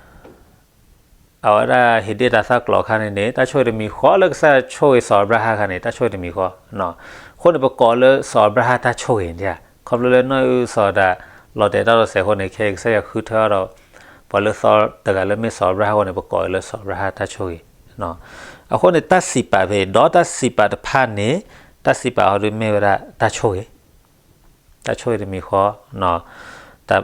အဝဲဒၣ်ဟ့ၣ်ဒ့ၣ်တၢ်သၣ်ကျိၤအခါန့ၣ်န့ၣ် တၢ်ဆိၣ်ဂ့ၤတမံၤဃီလၢကစၢ်ယွၤဆိၣ်ဂ့ၤစီၤအၤဘြၤဟၣ်အခါန့ၣ် တၢ်ဆိၣ်ဂ့ၤတမံၤဃီ, အဃိန့ၣ် ပကိးလၢစီၤအၤဘြၤဟၣ်တၢ်ဆိၣ်ဂ့ၤန့ၣ်, ခီဖျိလၢနီၢ်အုၣ်စီၤဒၤ လီၤတဲာ်တၢ်လီၤဆဲးအဃိန့ၣ် ခဲအံၤကစၢ်ယွၤဃုထၢအီၤဒီး ပှၤလၢသီတဂၤလၢမ့ၢ်စီၤအၤဘြၤဟၣ်အဃိန့ၣ် ပကိးအီၤလၢစီၤအၤဘြၤဟၣ်တၢ်ဆိၣ်ဂ့ၤ, အဃိန့ၣ် တၢ်စံးပာ်ဖဲအံၤ ဒီးတၢ်စံးပာ်တဖၣ်န့ၣ်, တၢ်စံးပာ်ဟီဒုးမ့ၢ်ဝဲဒၣ်တၢ်ဆိၣ်ဂ့ၤ တၢ်ဆိၣ်ဂ့ၤတမံၤဃီ, တၢ်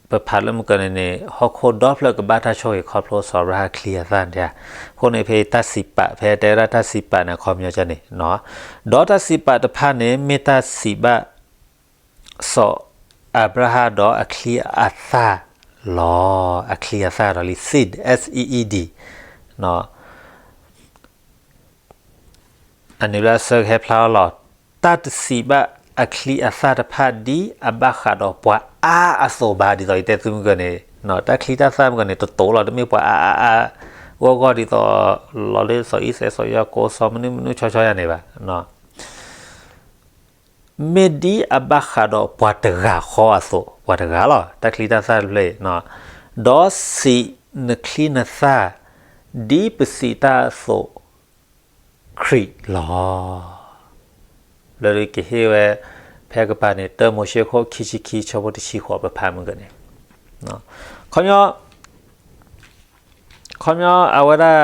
ပဖးလၢမုၢ်ကန့ၣ်န့ၣ် ဟီၣ်ခိၣ်ဒီဖျၢၣ်ကဘၣ်တၢ်ဆိၣ်ဂ့ၤခီဖျိစီၤအၤဘြၤဟၣ်ချံအသၣ်န့ၣ်, အဃိန့ၣ်ဖဲတၢ်စံးပာ် ဖဲတဲဝဲဒၣ်တၢ်စံးပာ်န့ၣ် အခီပညီကန့ၣ်, ဒီးတၢ်စံးပာ်တဖၣ်န့ၣ် မ့ၢ်တၢ်စံးဘၣ် စီၤအၤဘြၤဟၣ်ဒီးအချံအသၣ်လီၤ, အချံအသၣ်ဒီးလံ seed, seed, အန့ၣ်ဘျီဆၢကဟဲဖျါအီၤလီၤ, တၢ်တစံးဘၣ်အချံအသၣ်တဖၣ်ဒ်အဘၣ်ဃးဒီးပှၤအါအသိးဘၣ် ဒ်သိးယတဲသုမုၢ်ကန့ၣ်, တၢ်ချံတၢ်သၣ်မုၢ်ကန့ၣ် တတိၤလီၤ တမ့ၢ်ပှၤအါအါအါ ဂီၢ်ဂီၢ်ဒ်သိး လီၤလၢစီၤအံၣ်စဲး စီၤယၤကိာ် စီၤမနုၤမနုၤဆီဆီယၤန့ၣ်ဘၣ် မ့ၢ်ဒ်အဘၣ်ဃးဒီးပှၤတဂၤဃီအသိး, ပှၤတဂၤလီၤ, တၢ်ချံတၢ်သၣ်တဖျၢၣ်အံၤ, ဒီးစံးနချံနသၣ် ဒ်ပစံးတၢ်အသိး ခရံာ်လီၤ. လၢကဟ့ၣ်ဝဲ ဖဲကပၤန့ၣ် တၢမိၤၡ့ခိၣ် ခံဆံခံဆၢဖိတဆံဃိး ပဖးမုၢ်ကန့ၣ်, ခီပညီ ခီပညီအဝဲဒၣ်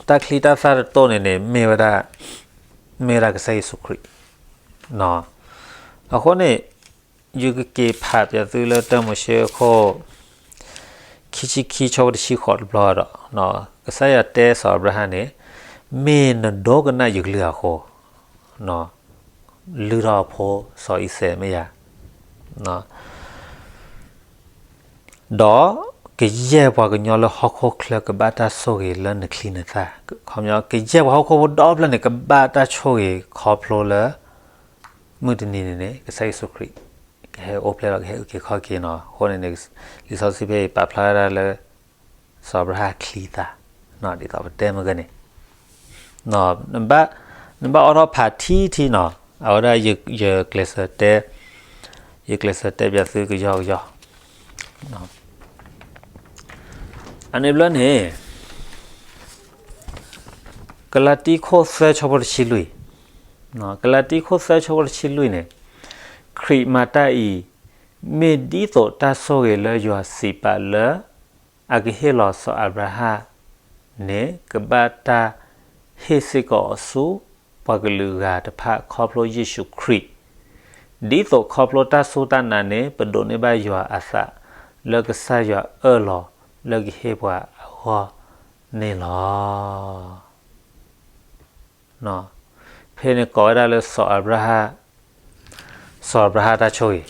တၢ်ချံတၢ်သၣ်တတိၢ်န့ၣ်န့ၣ် မ့ၢ်ဝဲဒၣ် မ့ၢ်ဝဲဒၣ်ကစၢ်ယ့ၣ်ၡူးခရံာ်. အဃိန့ၣ် ယကက့ၤဖးပၠးသုလၢတၢမိၤၡ့ခိၣ် ခံဆံခံဆၢဖိတဆံဃိးတဘျီဒီး ကစၢ်ယွၤတဲစီၤအၤဘြၤဟၣ်န့ၣ် မ့ၢ်နဒိကနၣ်ယကလုၢ်အဃိ လုၢ်ထီၣ်အဖိစီၤအံၤစဲးမ့ၢ်ယၤ ဒီးကယဲၢ်ပှၤကညီလၢဟီၣ်ခိၣ်ချၢကဘၣ်တၢ်ဆိၣ်ဂ့ၤလၢနချံနသၣ်, ခီပညီ ကယဲၢ်ပှၤဟီၣ်ခိၣ်ဖိဒီဖျၢၣ်န့ၣ် ကဘၣ်တၢ်ဆိၣ်ဂ့ၤခီဖျိလၢ မုၢ်တနံၤန့ၣ်န့ၣ် ကစၢ်ယ့ၣ်ၡူးခရံာ် ကဟဲအိၣ်ဖျဲၣ်လီၤ ကဟဲအုၣ်က့ၤခီၣ်က့ၤနီၤ. အဃိန့ၣ်န့ၣ် လံာ်စီဆှံဖဲအံၤပာ်ဖျါဝဲဒၣ်လၢ စီၤအၤဘြၤဟၣ်ချံသၣ်, ဒ်သိးပတဲမ့ၢ်ဂ့ၤန့ၣ် နဘၣ်အိးထီၣ်ဖးထံထံနီၤ, အဝဲဒၣ်ယကျဲးစၢးတဲ, ယကျဲးစၢးတဲပၠးသုကယီကယီ, အန့ၣ်ဘျီန့ၣ် ကလၤတံခိၣ်သၢဆၢဖိတဆံလွံၢ်, ကလၤတံခိၣ်သၢဆၢဖိတဆံလွံၢ်န့ၣ်, ခရံာ်မၤတၢ်အံၤ မ့ၢ်ဒ်သိးတၢ်ဆိၣ်ဂ့ၤလၢယွၤစံးပာ်လၢ အကဟ့ၣ်လီၤစီၤအၤဘြၤဟၣ်န့ၣ် ကဘၣ်တၢ်ဟ့ၣ်စ့ၢ်ကီးအီၤဆူ ပှၤကလုာ်ဂၤတဖၣ်ခီဖျိယ့ၣ်ၡူးခရံာ်, ဒ်သိးခီဖျိတၢ်စူၢ်တၢ်နာ်န့ၣ် ပဒိးန့ၢ်ဘၣ်ယွၤအသး လၢကစၢ်ယွၤအၢၣ်လီၤလၢကဟ့ၣ်ပှၤအဂီၢ်န့ၣ်လီၤ. ဖဲန့ၣ်ကိးဝဲဒၣ်လၢစီၤအၤဘြၤဟၣ်, စီၤအၤဘြၤဟၣ်တၢ်ဆိၣ်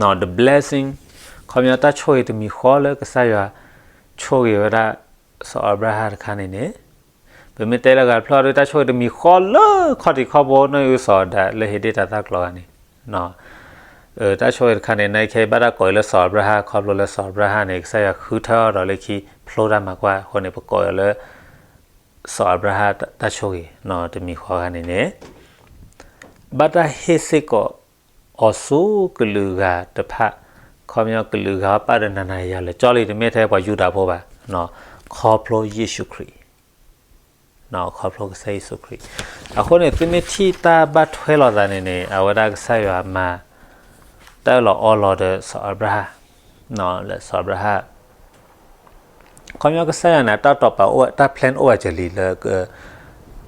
ဂ့ၤ the blessing, ခီပညီတၢ်ဆိၣ်ဂ့ၤတမံၤဃီလၢကစၢ်ယွၤဆိၣ်ဂ့ၤဝဲဒၣ် စီၤအၤဘြၤဟၣ်တခါန့ၣ်န့ၣ်, ပမ့ၢ်တဲလၢဂၤတဖျၢၣ်ဒီး တၢ်ဆိၣ်ဂ့ၤတမံၤဃီလၢခီၣ်ထံးခီၣ်ဘိနီၢ်အုၣ်စီၤဒၤလၢဧ့ၤဒ့ၣ်တၤသၣ်ကျိၤဂၤန့ၣ်, တၢ်ဆိၣ်ဂ့ၤတခါန့ၣ် နခဲအံၤဘၣ်တၢ်ကိးအံၤလၢစီၤအၤဘြၤဟၣ် ခီဖျိလၢစီၤအၤဘြၤဟၣ်န့ၣ် ကစၢ်ယွၤဃုထၢအီၤဒီးလၢခံဖျိတၢ်မၤကွၢ်အဃိန့ၣ် ပကိးအီၤလၢ စီၤအၤဘြၤဟၣ်တၢ်ဆိၣ်ဂ့ၤ တမံၤဃီဂၤန့ၣ်န့ၣ် ဘၣ်တၢ်ဟ့ၣ်စ့ၢ်ကီးအီၤဆူကလုာ်ဂၤတဖၣ်, ခီပညီကလုာ်ဂၤပာ်ဒီးနၤနၤယၤယၤလၢာ်ကၠီလံ တမ့ၢ်ထဲပှၤယူဒၤဖိဘၣ်, ခီဖျိယ့ၣ်ၡူးခရံာ်, ခီဖျိကစၢ်ယ့ၣ်ၡူးခရံာ်, အဃိန့ၣ် သုမ့ၢ်ထံၣ်တၢ်ဘၣ်ထွဲလိာ်သးန့ၣ်န့ၣ် အဝဲဒၣ်ကစၢ်ယွၤမၤ တၢ်အၢၣ်လီၤအီလီၤဒီးစီၤအၤဘြၤဟၣ်, လၢစီၤအၤဘြၤဟၣ် ခီပညီကစၢ်ယွၤန့ၣ် တၢ်တိာ်ပာ်အိၣ် တၢ် plan အိၣ်ဝဲစၢၤလံလၢ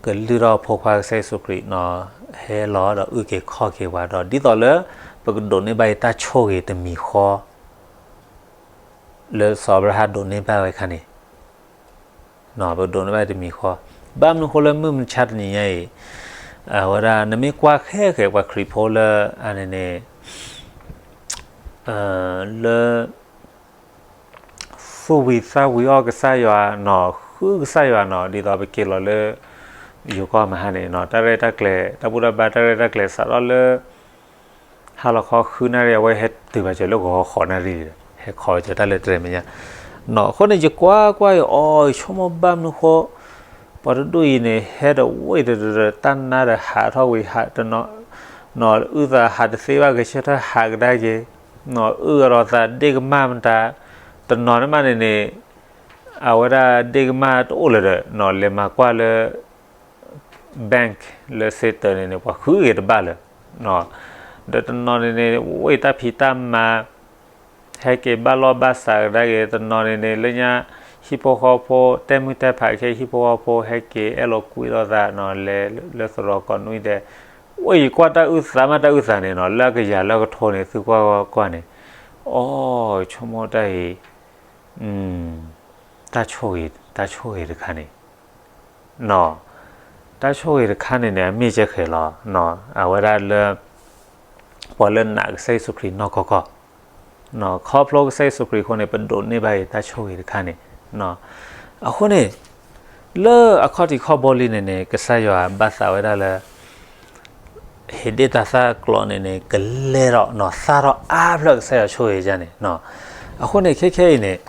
ကလုၢ်ထီၣ်ဖိခွါကစၢ်ယ့ၣ်ၡူးခရံာ်နီၤ ဟဲလီၤဒီးအုၣ်က့ၤခီၣ်က့ၤပှၤဒီး ဒ်သိးလၢ ပကဒိးန့ၢ်ဘၣ်အံၤတၢ်ဆိၣ်ဂ့ၤတမံၤဃီ လၢစီၤအၤဘြၤဟၣ်ဒိးန့ၢ်ဘၣ်ဝဲခါန့ၣ် ပကဒိးန့ၢ်ဘၣ်တမံၤဃီ, ဘၣ်မနုၤဃိလၢမုၢ်မဆါတနံၤညါအံၤ အဝဲဒၣ် နမ့ၢ်ကွၢ်ခဲဃဲးပှၤခရံာ်ဖိလၢအန့ၣ်န့ၣ် လၢ သူၣ်ဝံၤသးဝံၤအီၣ်ကစၢ်ယွၤနီၤ ဃုကစၢ်ယွၤနီၤ ဒ်သိးပက့ၤလီၤလၢ ယိၤကီၢ်မဟါန့ၣ်နီၤ တၢ်ရဲၣ်တၢ်ကျဲၤ တၢ်ဘူၣ်တၢ်ဘါတၢ်ရဲၣ်တၢ်ကျဲၤစးထီၣ်လၢ ဟါလီၤခီဃုနၣ်ရံၣ် အဝဲဟဲတုၤဘၣ်စၢၤလၢဂီၤဃိးနၣ်ရံၣ် ဟဲခီဝဲစၢၤတၢ်လၢတြဲၤမဲာ်ညါနီၤ အဃိန့ၣ် ယကွၢ်ကွၢ်အီၤ ယဆိကမိၣ်ဘၣ်မနုၤဃိ ပှၤတဒူၣ်အံၤန့ၣ် ဟဲဒီးဝ့ၢ်တရၢ တၢ်နါဒီးဟးထီၣ်ဝံၤဟးတနီၤ နီၤအုၣ်သးဟးတသ့ဘၣ် ဂဲၤဆၢထၢၣ်ဟးကဒါက့ၤ နီၤအုၣ်အီၤဒီးသးဒ့ၣ်ကမၢ်မတၤ တနီၤန့ၣ်မးန့ၣ်န့ၣ် အဝဲဒၣ်ဒ့ၣ်ကမၢ်တအိၣ်လၢၤဒီး နီၤလဲၤမၤကွၢ်လၢ bank လၢစ့တၢးန့ၣ်န့ၣ် ပှၤဃုဂ့ၤတဘၣ်လၢၤ ဒီးတနီၤန့ၣ်န့ၣ် ဝ့ၢ်တၢ်ဖံးတၢ်မၤ ဟဲက့ၤဘၣ်လီၢ်ဘၣ်စးကဒါက့ၤ တနီၤန့ၣ်န့ၣ် လၢညါ ဟံၣ်ဖိဃီဖိ တဲမုၢ်တဲဖးခဲ ဟံၣ်ဖိဃီဖိ ဟဲက့ၤအဲၣ်လိာ်ကွံလိာ်သးနီၤ လဲၤလၢသရိာ်ကီၢ်နွံဒဲး ဝ့ၢ်ယကွၢ်တၢ်အုၣ်သးမး တၢ်အုၣ်သးန့ၣ်နီၤ လၢအကယၤလၢအကထိန့ၣ် သုကွၢ်ကွၢ်န့ၣ် အိ ဆိကမိၣ်တၢ်အံၤ တၢ်ဆိၣ်ဂ့ၤ တၢ်ဆိၣ်ဂ့ၤတခါန့ၣ် တၢ်ဆိၣ်ဂ့ၤတခါန့ၣ်န့ၣ် အမ့ၢ်ကဲဃဲၤလီၤ အဝဲဒၣ်လၢ ပှၤလၢနာ်ကစၢ်ယ့ၣ်ၡူးခရံာ်နီၢ်ကီၢ်ကီၢ် ခီဖျိကစၢ်ယ့ၣ်ၡူးခရံာ်အဃိန့ၣ် ပဒိးန့ၢ်ဘၣ်အံၤတၢ်ဆိၣ်ဂ့ၤတခါန့ၣ် အဃိန့ၣ် လၢအခီၣ်ထံးခီၣ်ဘိလံန့ၣ်န့ၣ် ကစၢ်ယွၤဘၣ်သးဝဲဒၣ်လၢ ဧ့ၤဒ့ၣ်တၤသၣ်ကျိၤန့ၣ်န့ၣ် ကလဲၤဒီးနီၤသၣ်ထီၣ်အါဖျၢၣ်ကစၢ်ယွၤဆိၣ်ဂ့ၤယါန့ၣ် အဃိန့ၣ် ခဲခဲအံၤန့ၣ်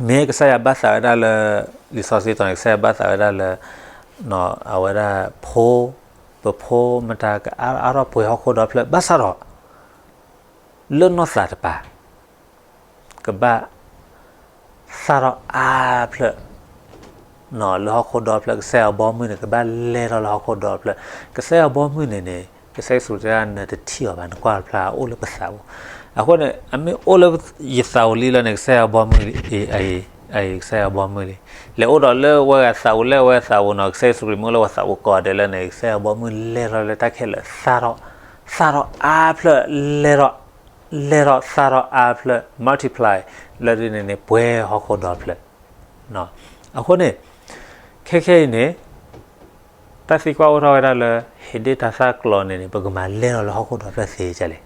မ့ၢ်ကစၢ်ယွၤဘၣ်သးဝဲဒၣ်လၢ လံာ်စီဆှံတီၤန့ၣ် ကစၢ်ယွၤဘၣ်သးဝဲဒၣ်လၢ အဝဲဒၣ်ဖိ ပဖိမတၤကအါအါထီၣ်ပှဲၤဟီၣ်ခိၣ်ဒီဖျၢၣ် ဘၣ်ဆၣ်ဒီး လၢနီၢ်သးတပၤ ကဘၣ် သၣ်ထီၣ်အါဖျၢၣ် လၢဟီၣ်ခိၣ်ဒီဖျၢၣ်, ကစၢ်ယွၤဘီမုၢ်န့ၣ် ကဘၣ်လဲၢ်ထီၣ်လၢဟီၣ်ခိၣ်ဒီဖျၢၣ်. ကစၢ်ယွၤဘီမုၢ်န့ၣ်န့ၣ် ကစၢ်ယ့ၣ်ၡူးတဲဒၣ် နတထံၣ်အီၤဘၣ်, နကွၢ်တဖျါ အအိၣ်လၢပသးပူၤ. အဃိန့ၣ် အမ့ၢ်အိၣ်လၢယသးပူၤလံလီၤန့ၣ် ကစၢ်ယွၤဘီမုၢ်လံ, အံၤ ကစၢ်ယွၤဘီမုၢ်လံ. လဲၤအိၣ်ဒီးလၢဝဲဂၤသးပူၤ, လၢဝဲသးပူၤနီၤ, ကစၢ်ယ့ၣ်ၡူးခရံာ်မ့ၢ်အိၣ်လၢပသးပူၤကိးဂၤဒဲးလၢန့ၣ် ကစၢ်ယွၤဘီမုၢ်လဲၢ်ထီၣ်လၢတၢ်ခဲလၢာ်, သၣ်ထီၣ်, သၣ်ထီၣ်အါဖျၢၣ်, လဲၢ်ထီၣ်, လဲၢ်ထီၣ်သၣ်ထီၣ်အါဖျၢၣ်, multiply လၢဒ်န့ၣ်န့ၣ် ပှဲၤဟီၣ်ခိၣ်ဒီဖျၢၣ်. အဃိန့ၣ် ခဲခဲအံၤန့ၣ် တၢ်သံကွၢ်အိၣ်ထီၣ်ဝဲဒၣ်လၢ ဟ့ၣ်ဒ့ၣ်တၤသၣ်ကျိာ်န့ၣ်န့ၣ် ပကမၤလဲၢ်ထီၣ်လၢဟီၣ်ခိၣ်ဒီဖျၢၣ်သ့ဒ်လဲၣ်.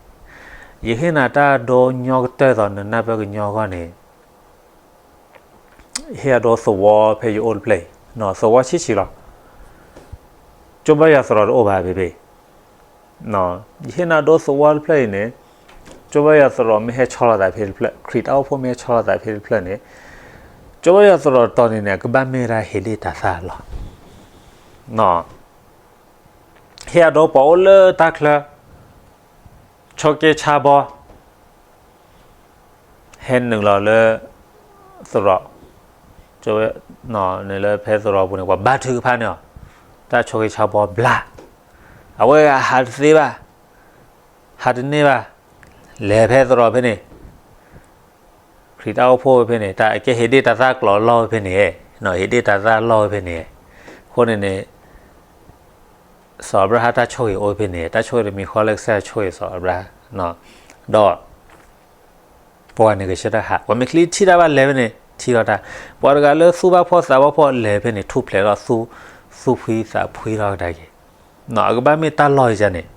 ယဟ့ၣ်နၤတၢ်ဒိညီကတၢၢ်သိး နနၢ်ပၢၢ်ကညီအဂီၢ်န့ၣ် ဟ့ၣ်အဒိသဝီဖဲယအိၣ်တဖျၢၣ်အံၤ, သဝီဆံးဆံးလီၤ. ကၠိဘါယွၤသရိာ်တအိၣ်ဘၣ်ဖဲဖဲ ယဟ့ၣ်နၤဒိသဝီတဖျၢၣ်အံၤန့ၣ် ကၠိဘါယွၤသရိာ်မ့ၢ်ဟဲဆီလီၤသးဖဲတဖျၢၣ်, ခရံာ်တၢ်အိၣ်ဖှိၣ်မ့ၢ်ဟဲဆီလီၤသးဖဲတဖျၢၣ်န့ၣ် ကၠိဘါယွၤသရိာ်တတီၤန့ၣ်န့ၣ် အကဘၣ်မ့ၢ်ဝဲဒၣ်ဟ့ၣ်ဒ့ၣ်တၤသၣ်လီၤ. ဟ့ၣ်အဒိပှၤအိၣ်လၢတၢ်ချၢ ဆိးက့ဆါဘီ ဟဲနုာ်လီၤလၢ သရိာ်, လၢဖဲသရိာ်ပူၤန့ၣ် ပှၤဘါထုကဖၣ်န့ၢ်အီၤ, တၢ်ဆိးက့ဆါဘီဘျါ, အဝဲဂၤဟးတသ့ဘၣ်, ဟးတန့ၢ်ဘၣ်, လဲၤဖဲသရိာ်ဖဲန့ၣ် ခရံာ်တၢ်အိၣ်ဖှိၣ်ဝဲဖဲန့ၣ် တၢ်အကဲဟ့ၣ်ဒ့ၣ်တၤသၣ်ကျိာ်လီၢ်ဝဲဖဲန့ၣ်, ဟ့ၣ်ဒ့ၣ်တၤသၣ်လီၢ်ဝဲဖဲန့ၣ်, အဃိန့ၣ်န့ၣ် စီၤအၤဘြၤဟၣ်တၢ်ဆိၣ်ဂ့ၤအိၣ်ဖဲန့ၣ်, တၢ်ဆိၣ်ဂ့ၤတမံၤဃီလၢကစၢ်ယွၤဆိၣ်ဂ့ၤစီၤအၤဘြၤဟၣ်, ဒီး ပှၤန့ၣ်ဂဲၤဆၢထၢၣ်ဟး, ပှၤမ့ၢ်ချံထံၣ်တၢ်ဘၣ်လဲၤဖဲန့ၣ် ထံၣ်လီၤတၢ်, ပှၤတဂၤလၢသူၣ်ဘၣ်ဖှီၣ်သးဘၣ်ဖှီၣ်လဲၤဖဲန့ၣ် ထူၣ်ဖျဲးထီၣ်သူၣ်ဖှံသးဖှံထီၣ်ကဒါက့ၤ, အကဘၣ်မ့ၢ်တၢ်လီၢ်ယၤန့ၣ်,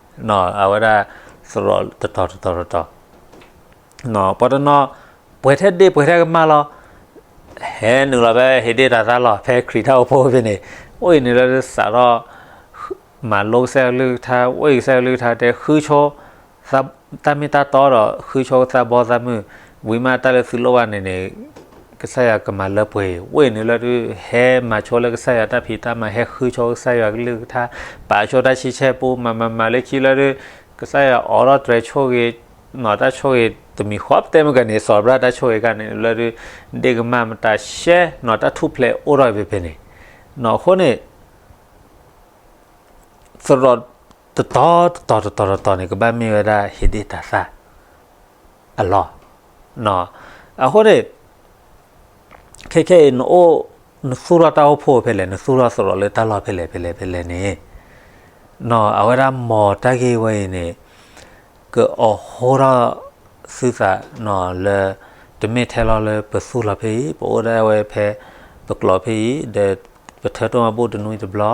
အဝဲဒၣ် သရိာ်တတီၤတတီၤတတီၤ ပှၤတနီၤ ပှဲၤထဲဒ့ၣ်ပှဲၤထဲကမၢ်လီၤ, ဟဲနုာ်လီၤဖဲဟ့ၣ်ဒ့ၣ်တၤသၣ်လီၢ် ဖဲခရံာ်တၢ်အိၣ်ဖှိၣ်ဖဲန့ၣ်, အိၣ်အံၤန့ၣ်လၢစးထီၣ် မၤလိကစၢ်ယွၤကလုၢ်ကထါ, အိၣ်အံၤကစၢ်ယွၤကလုၢ်ကထါတဲဃုဆိ တၢ်မ့ၢ်တၢ်တီဒီး ဃုဆိကစၢ်ဘီသးမုၢ်, ဝံၤမးတၢ်လၢသုလိၣ်ဘၣ်န့ၣ်န့ၣ် ကစၢ်ယွၤကမၤလၢပှဲၤအံၤ, အိၣ်အံၤန့ၣ်လၢဒုး ဟဲမၤဆိလၢကစၢ်ယွၤတၢ်ဖံးတၢ်မၤ, ဟဲဃုဆိကစၢ်ယွၤကလုၢ်ကထါ, ပာ်ဆိတၢ်ဆံဆဲၣ်ပူ မၤမၤမၤလၢခံလၢဒုး ကစၢ်ယွၤအိးထီၣ်တြဲၤဆိၣ်ဂ့ၤ, တၢ်ဆိၣ်ဂ့ၤတမံၤဃီ ပတဲမ့ၢ်ကန့ၣ် စီၤအၤဘြၤဟၣ်တၢ်ဆိၣ်ဂ့ၤတခါန့ၣ် လၢဒုး ဒ့ၣ်ကမၢ်မတၤရှဲနီၤ တၢ်ထူၣ်ဖျဲးအိၣ်ထီၣ်ဖဲဖဲန့ၣ်, အဃိန့ၣ် သရိာ်တတီၤတတီၤတတီၤတတီၤန့ၣ် ကဘၣ်မ့ၢ်ဝဲဒၣ်ဟ့ၣ်ဒ့ၣ်တၤသၣ်အလီၢ်, အဃိန့ၣ် ခဲခဲအံၤ နအိၣ် နသူၣ်ထီၣ်တၢ်အိၣ်ဖှိၣ်ဖဲလဲၣ်, နသူၣ်ထီၣ်သရိာ်လၢတၢ်လီၢ်ဖဲလဲၣ်ဖဲလဲၣ်ဖဲလဲၣ်န့ၣ်, အဝဲဒၣ်မ်တၢ်ဂ့ၢ်ဝဲအံၤန့ၣ် ကအိးထီၣ်သုသးလၢ တမ့ၢ်ထဲလီၤလၢပသူၣ်လီၤဖဲအံၤ, ပအိၣ်ဒၣ်ဝဲဖဲ ပကျိာ်ဖဲအံၤ ဒီး ပထၢထီၣ်မၤဘူၣ်တနွံတဘျီ,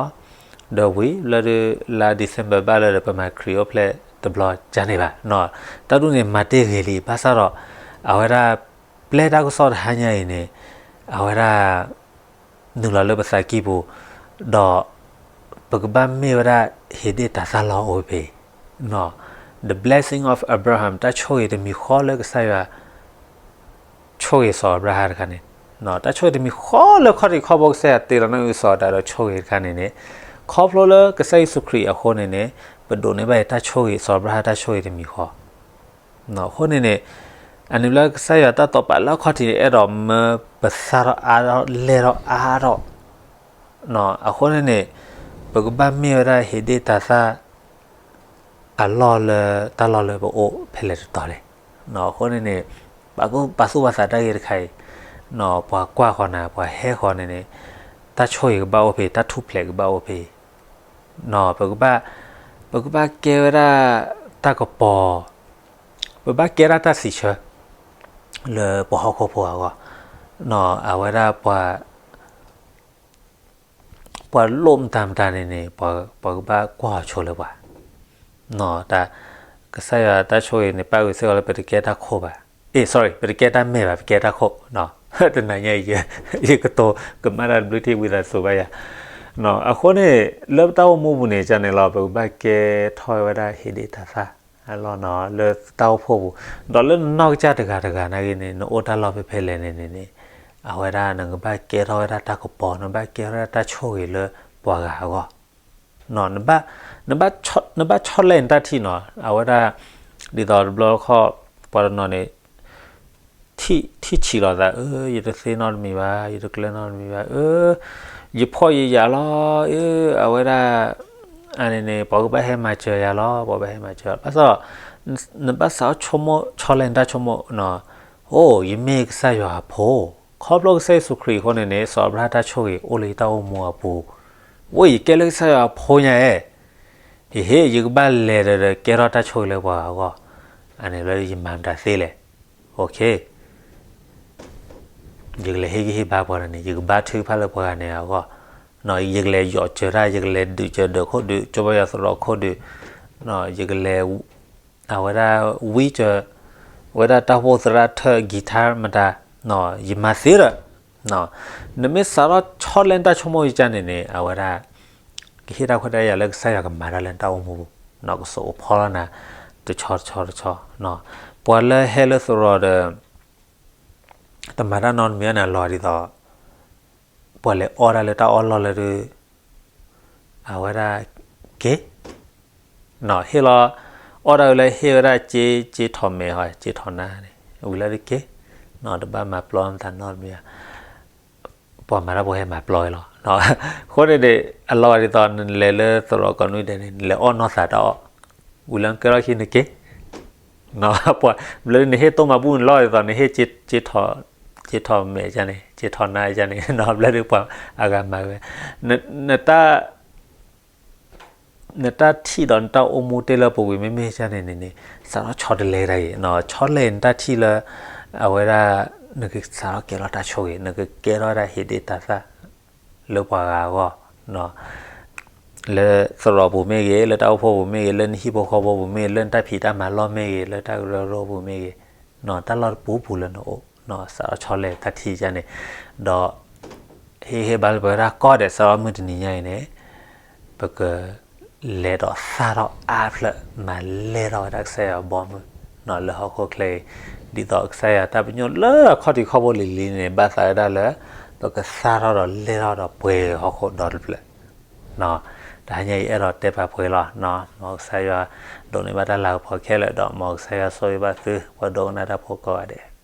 ဒီးဝံၤလၢဒုး လါ December ဘၣ်လၢဒီး ပမၤခရံာ်အိၣ်ဖျဲၣ်တဘျီကန့ၣ်ဘၣ်, တၢ်ဒ်န့ၣ်မၤတ့ၢ်ဂ့ၤလံ, ဘၣ်ဆၣ်ဒီး အဝဲဒၣ် ပျဲတၢ်ကစီၣ်တဟါညါအံၤန့ၣ် အဝဲဒၣ် နုာ်လီၤလၢပသးကံၢ်ပူၤ, ဒီး ပကဘၣ်မ့ၢ်ဝဲဒၣ်ဟ့ၣ်ဒ့ၣ်တၤသၣ်လီၢ်အိၣ်ဖဲအံၤ, the blessing of Abraham တၢ်ဆိၣ်ဂ့ၤတမံၤဃီလၢကစၢ်ယွၤ ဆိၣ်ဂ့ၤစီၤအၤဘြၤဟၣ်တခါန့ၣ်, တၢ်ဆိၣ်ဂ့ၤတမံၤဃီလၢခီၣ်ထံးခီၣ်ဘိကစၢ်ယွၤတ့လီၤန့ၢ်အုစီၤတၢ်ဒီးဆိၣ်ဂ့ၤတခါန့ၣ်န့ၣ်, ခီဖျိလၢကစၢ်ယ့ၣ်ၡူးခရံာ်အဃိန့ၣ်န့ၣ် ပဒိးန့ၢ်ဘၣ်အံၤတၢ်ဆိၣ်ဂ့ၤ စီၤအၤဘြၤဟၣ်တၢ်ဆိၣ်ဂ့ၤတမံၤဃီ အဃိန့ၣ်န့ၣ် အန့ၣ်လၢကစၢ်ယွၤတၢ်တိာ်ပာ်လၢအခီၣ်ထံးန့ၣ် အဲၣ်ဒိးမၢပသၣ်ထီၣ်အါထီၣ်လဲၢ်ထီၣ်အါထီၣ်, အဃိန့ၣ်န့ၣ် ပကဘၣ်မ့ၢ်ဝဲဒၣ်ဟ့ၣ်ဒ့ၣ်တၤသၣ် အလီၢ်လၢတၢ်လီၢ်လၢပအိၣ်ဖဲလဲၣ်တတီၤလဲၣ်, အဃိန့ၣ်န့ၣ် ပာ်သူၣ်ပာ်သးတၢ်ဂ့ၢ်တခါအံၤ, ပှၤကွၢ်ဃီၤနၤ ပှၤဟဲဃီၤန့ၣ်န့ၣ် တၢ်ဆိၣ်ဂ့ၤကဘၣ်အိၣ်ဖဲ တၢ်ထူၣ်ဖျဲးကဘၣ်အိၣ်ဖဲ ပကဘၣ် ပကဘၣ်ကဲဝဲဒၣ်တၢ်ကပီၤ, ပဘၣ်ကဲဒၣ်တၢ်စံးဆၢ လၢပှၤဟီၣ်ခိၣ်ဖိအဂီၢ်, အဝဲဒၣ်ပှၤ ပှၤလိၣ်မတၤမတၤန့ၣ်န့ၣ် ပှၤကဘၣ်ကွၢ်အီၤဆိလၢပှၤ, တၢ် ကစၢ်ယွၤတၢ်ဆိၣ်ဂ့ၤန့ၣ် ပၣ်ဂ့ၤစ့ၢ်ကီးလၢပတကဲတၢ်ခိၣ်ဘၣ်, အ့ sorry ပတကဲတၢ်မဲာ်ဘၣ် ပကဲတၢ်ခိၣ်, တနၤညါအံၤ ယကတိၤကမၣ်တၢ်တဘျုးထံၣ်ဝံသးစူၤဘၣ်ယၤ, အဃိန့ၣ် လၢပတၢ်အိၣ်မူပူၤန့ၣ် ကန့ၣ်လီၤ ပကဘၣ်ကဲထီၣ်ဝဲဒၣ်ဟ့ၣ်ဒ့ၣ်တၤသၣ် အလီၢ်နီၤ လၢတၢ်အိၣ်ဖှိၣ်ပူၤ, ဒီးလၢနနီၢ်ကစၢ်တဂၤတဂၤနာ်က့န့ၣ် နအိၣ်တၢ်လီၢ်ဖဲဖဲလဲၣ်န့ၣ်န့ၣ်န့ၣ်, အဝဲဒၣ်နကဘၣ်ကဲထီၣ်ဝဲဒၣ်တၢ်ကပီၤ နဘၣ်ကဲထီၣ်ဝဲဒၣ်တၢ်ဆိၣ်ဂ့ၤလၢပှၤဂၤအဂီၢ်, နဘၣ် နဘၣ်ဆီၣ်လဲၣ်နတၢ်ထံၣ်နီၤ အဝဲဒၣ် ဒ်သိးတဘျီတခီၣ် ပှၤတနီၤန့ၣ် ထ ထံၣ်ဆံးလိာ်သး, အၢ ယတသ့နီတမံၤဘၣ်, ယတကျၢၤနီတမံၤဘၣ်, အၢ ယဖှီၣ်ယယာ်လီၤ, အၢ အဝဲဒၣ် အန့ၣ်န့ၣ် ပှၤကဘၣ်ဟဲမၤစၢၤယၤလီၤ, ပှၤဘၣ်ဟဲမၤစၢၤ, ဘၣ်ဆၣ် နဘၣ်စးထီၣ်ဆိကမိၣ် ဆီလဲနတၢ်ဆိကမိၣ်, အိၣ် ယမ့ၢ်ကစၢ်ယွၤအဖိ, ခီဖျိကစၢ်ယ့ၣ်ၡူးခရံာ်အဃိန့ၣ်န့ၣ် စီၤအၤဘြၤဟၣ်တၢ်ဆိၣ်ဂ့ၤအိၣ်လၢယတၢ်အိၣ်မူအပူၤ, အိၣ် ယကဲလၢကစၢ်ယွၤအဖိညါဧၢ, ယဟ့ၣ် ယကဘၣ်လဲၤဒီး ကဲထီၣ်တၢ်ဆိၣ်ဂ့ၤလၢပှၤဂၤအဂီၢ်, အန့ၣ်လၢယမၤမတၤသ့လဲၣ်, ယကလဲၤဟ့ၣ်ဂံၢ်ဟ့ၣ်ဘါပှၤန့ၣ်, ယကဘါထုကဖၣ်လၢပှၤဂၤန့ၣ်အဂီၢ်, ယကလဲၤယီၣ်စၢၤတၢ်, ယကလဲၤဒုးစၢၤဒၢးခိၣ်ဒုး, ကၠိဘၣ်ယွၤသရိာ်ခိၣ်ဒုး, ယကလဲၤ အဝဲဒၣ်ဝံစၢၤ ဝဲဒၣ်တၢ်အိၣ်ဖှိၣ်သရၣ်ထၢၣ် guitar မတၤ, ယမၤသ့ဒီး, နမ့ၢ်စးထီၣ်ဆီလဲနတၢ်ဆိကမိၣ်ယကန့ၣ်န့ၣ် အဝဲဒၣ် ကဟ့ၣ်တၢ်ခွဲးတၢ်ယာ်လၢကစၢ်ယွၤကမၤတၢ်လၢနတၢ်အိၣ်မူပူၤ, ကစိာ်အိၣ်ဖီလီၤနၤ တဆီတဆီတဆီ, ပှၤလၢဟဲလၢသရိာ်ဒီး တမၤတၢ်နီတမံၤန့ၣ် အလီၤဒ်သိး ပှၤလဲၤအီၣ်တၢ်လၢတၢ်အီၣ်လီၢ်လၢဒုး အဝဲဒၣ်က့ၤ ဟ့ၣ်လီၤ အီၣ်တၢ်ဝံၤလၢဟ့ၣ်ဝဲဒၣ်စ့ စ့ထီၣ်မဲာ်ဟီ စ့ထီၣ်နါန့ၣ် ဝံၤလၢဒုးက့ၤ တဘၣ်မၤပျီမတၤနီတမံၤဘၣ်. ပှၤမၤတၢ်ဖိဟဲမၤပျီဝဲလီၤ. အဃိန့ၣ်န့ၣ် အလီၤဂာ်ဒ်သိး နလဲၤလၢသရိာ်ကိးနွံဒဲးန့ၣ် နလဲၤအီၣ်နီၢ်သးတၢ်အီၣ် ဝံၤလၢနကဲထီၣ်ခံနက့ၤ ပှၤဘျၢနဟ့ၣ်တိၢ်မၤဘူၣ်န့ၣ်လီၤဒ်သိး နဟ့ၣ်စ့ထီၣ်မဲာ်န့ၣ် စ့ထီၣ်နါန့ၣ် ဘျၢဒုးပှၤအဂၤမၤဝဲ နတၢ် နတၢ်ထံၣ်ဒီးနတၢ်အိၣ်မူတ့ၢ်လၢပူၤကွံာ်မ့မ့ၢ်ကန့ၣ်န့ၣ်န့ၣ် စးထီၣ်ဆီတလဲတၢ်ဂ့ၤ, ဆီလဲနတၢ်ထံၣ်လၢ အဝဲဒၣ် နကစးထီၣ်ကဲထီၣ်တၢ်ဆိၣ်ဂ့ၤ နကကဲထီၣ်ဝဲဒၣ်ဟ့ၣ်ဒ့တၢ်သၣ် လၢပှၤဂၤအဂီၢ်, လၢသရိာ်ပူၤမ့ၢ်ဂ့ၤ, လၢတၢ်အိၣ်ဖှိၣ်ပူၤမ့ၢ်ဂ့ၤ, လၢနဟံၣ်ဖိဃီဖိပူၤမ့ၢ်ဂ့ၤ, လၢနတၢ်ဖံးတၢ်မၤလီၢ်မ့ၢ်ဂ့ၤ, လၢတၢ်ကရၢကရိပူၤမ့ၢ်ဂ့ၤ, တၢ်လီၢ်တပူၤပူၤလၢနအိၣ်, စးထီၣ်ဆီလဲတၢ်ထံၣ်ကန့ၣ်, ဒီး ဟ့ၣ်ဂံၢ်ဟ့ၣ်ဘါလၢပဝဲဒၣ်ကိးဂၤဒဲး စးထီၣ်မုၢ်တနံၤညါအံၤန့ၣ် ပကလဲၤဒီးသၣ်ထီၣ်အါဖျၢၣ် မၤလဲၢ်ထီၣ်ဝဲဒၣ်ကစၢ်ယွၤဘီမုၢ် လၢဟီၣ်ခိၣ်ချၢအံၤ, ဒ်သိးကစၢ်ယွၤတၢ်ပညိၣ်လၢအခီၣ်ထံးခီၣ်ဘိလံၤလံၤန့ၣ် ဘၣ်သးဝဲဒၣ်လၢ ပကသၣ်ထီၣ်ဒီးလဲၢ်ထီၣ်ဒီးပှဲၤဟီၣ်ခိၣ်ဒီတဖျၢၣ် တဟါညါအံၤအဲၣ်ဒိးတဲပာ်ပှဲၤလီၤ. မ်ကစၢ်ယွၤဒိးန့ၢ်ဘၣ်တၢ်လၤကပီၤခဲလၢာ်ဒီး မ်ကစၢ်ယွၤဆိၣ်ဂ့ၤဘၣ်သု ပှၤဒိကနၣ်တၢ်ဖိကိးဂၤဒဲး.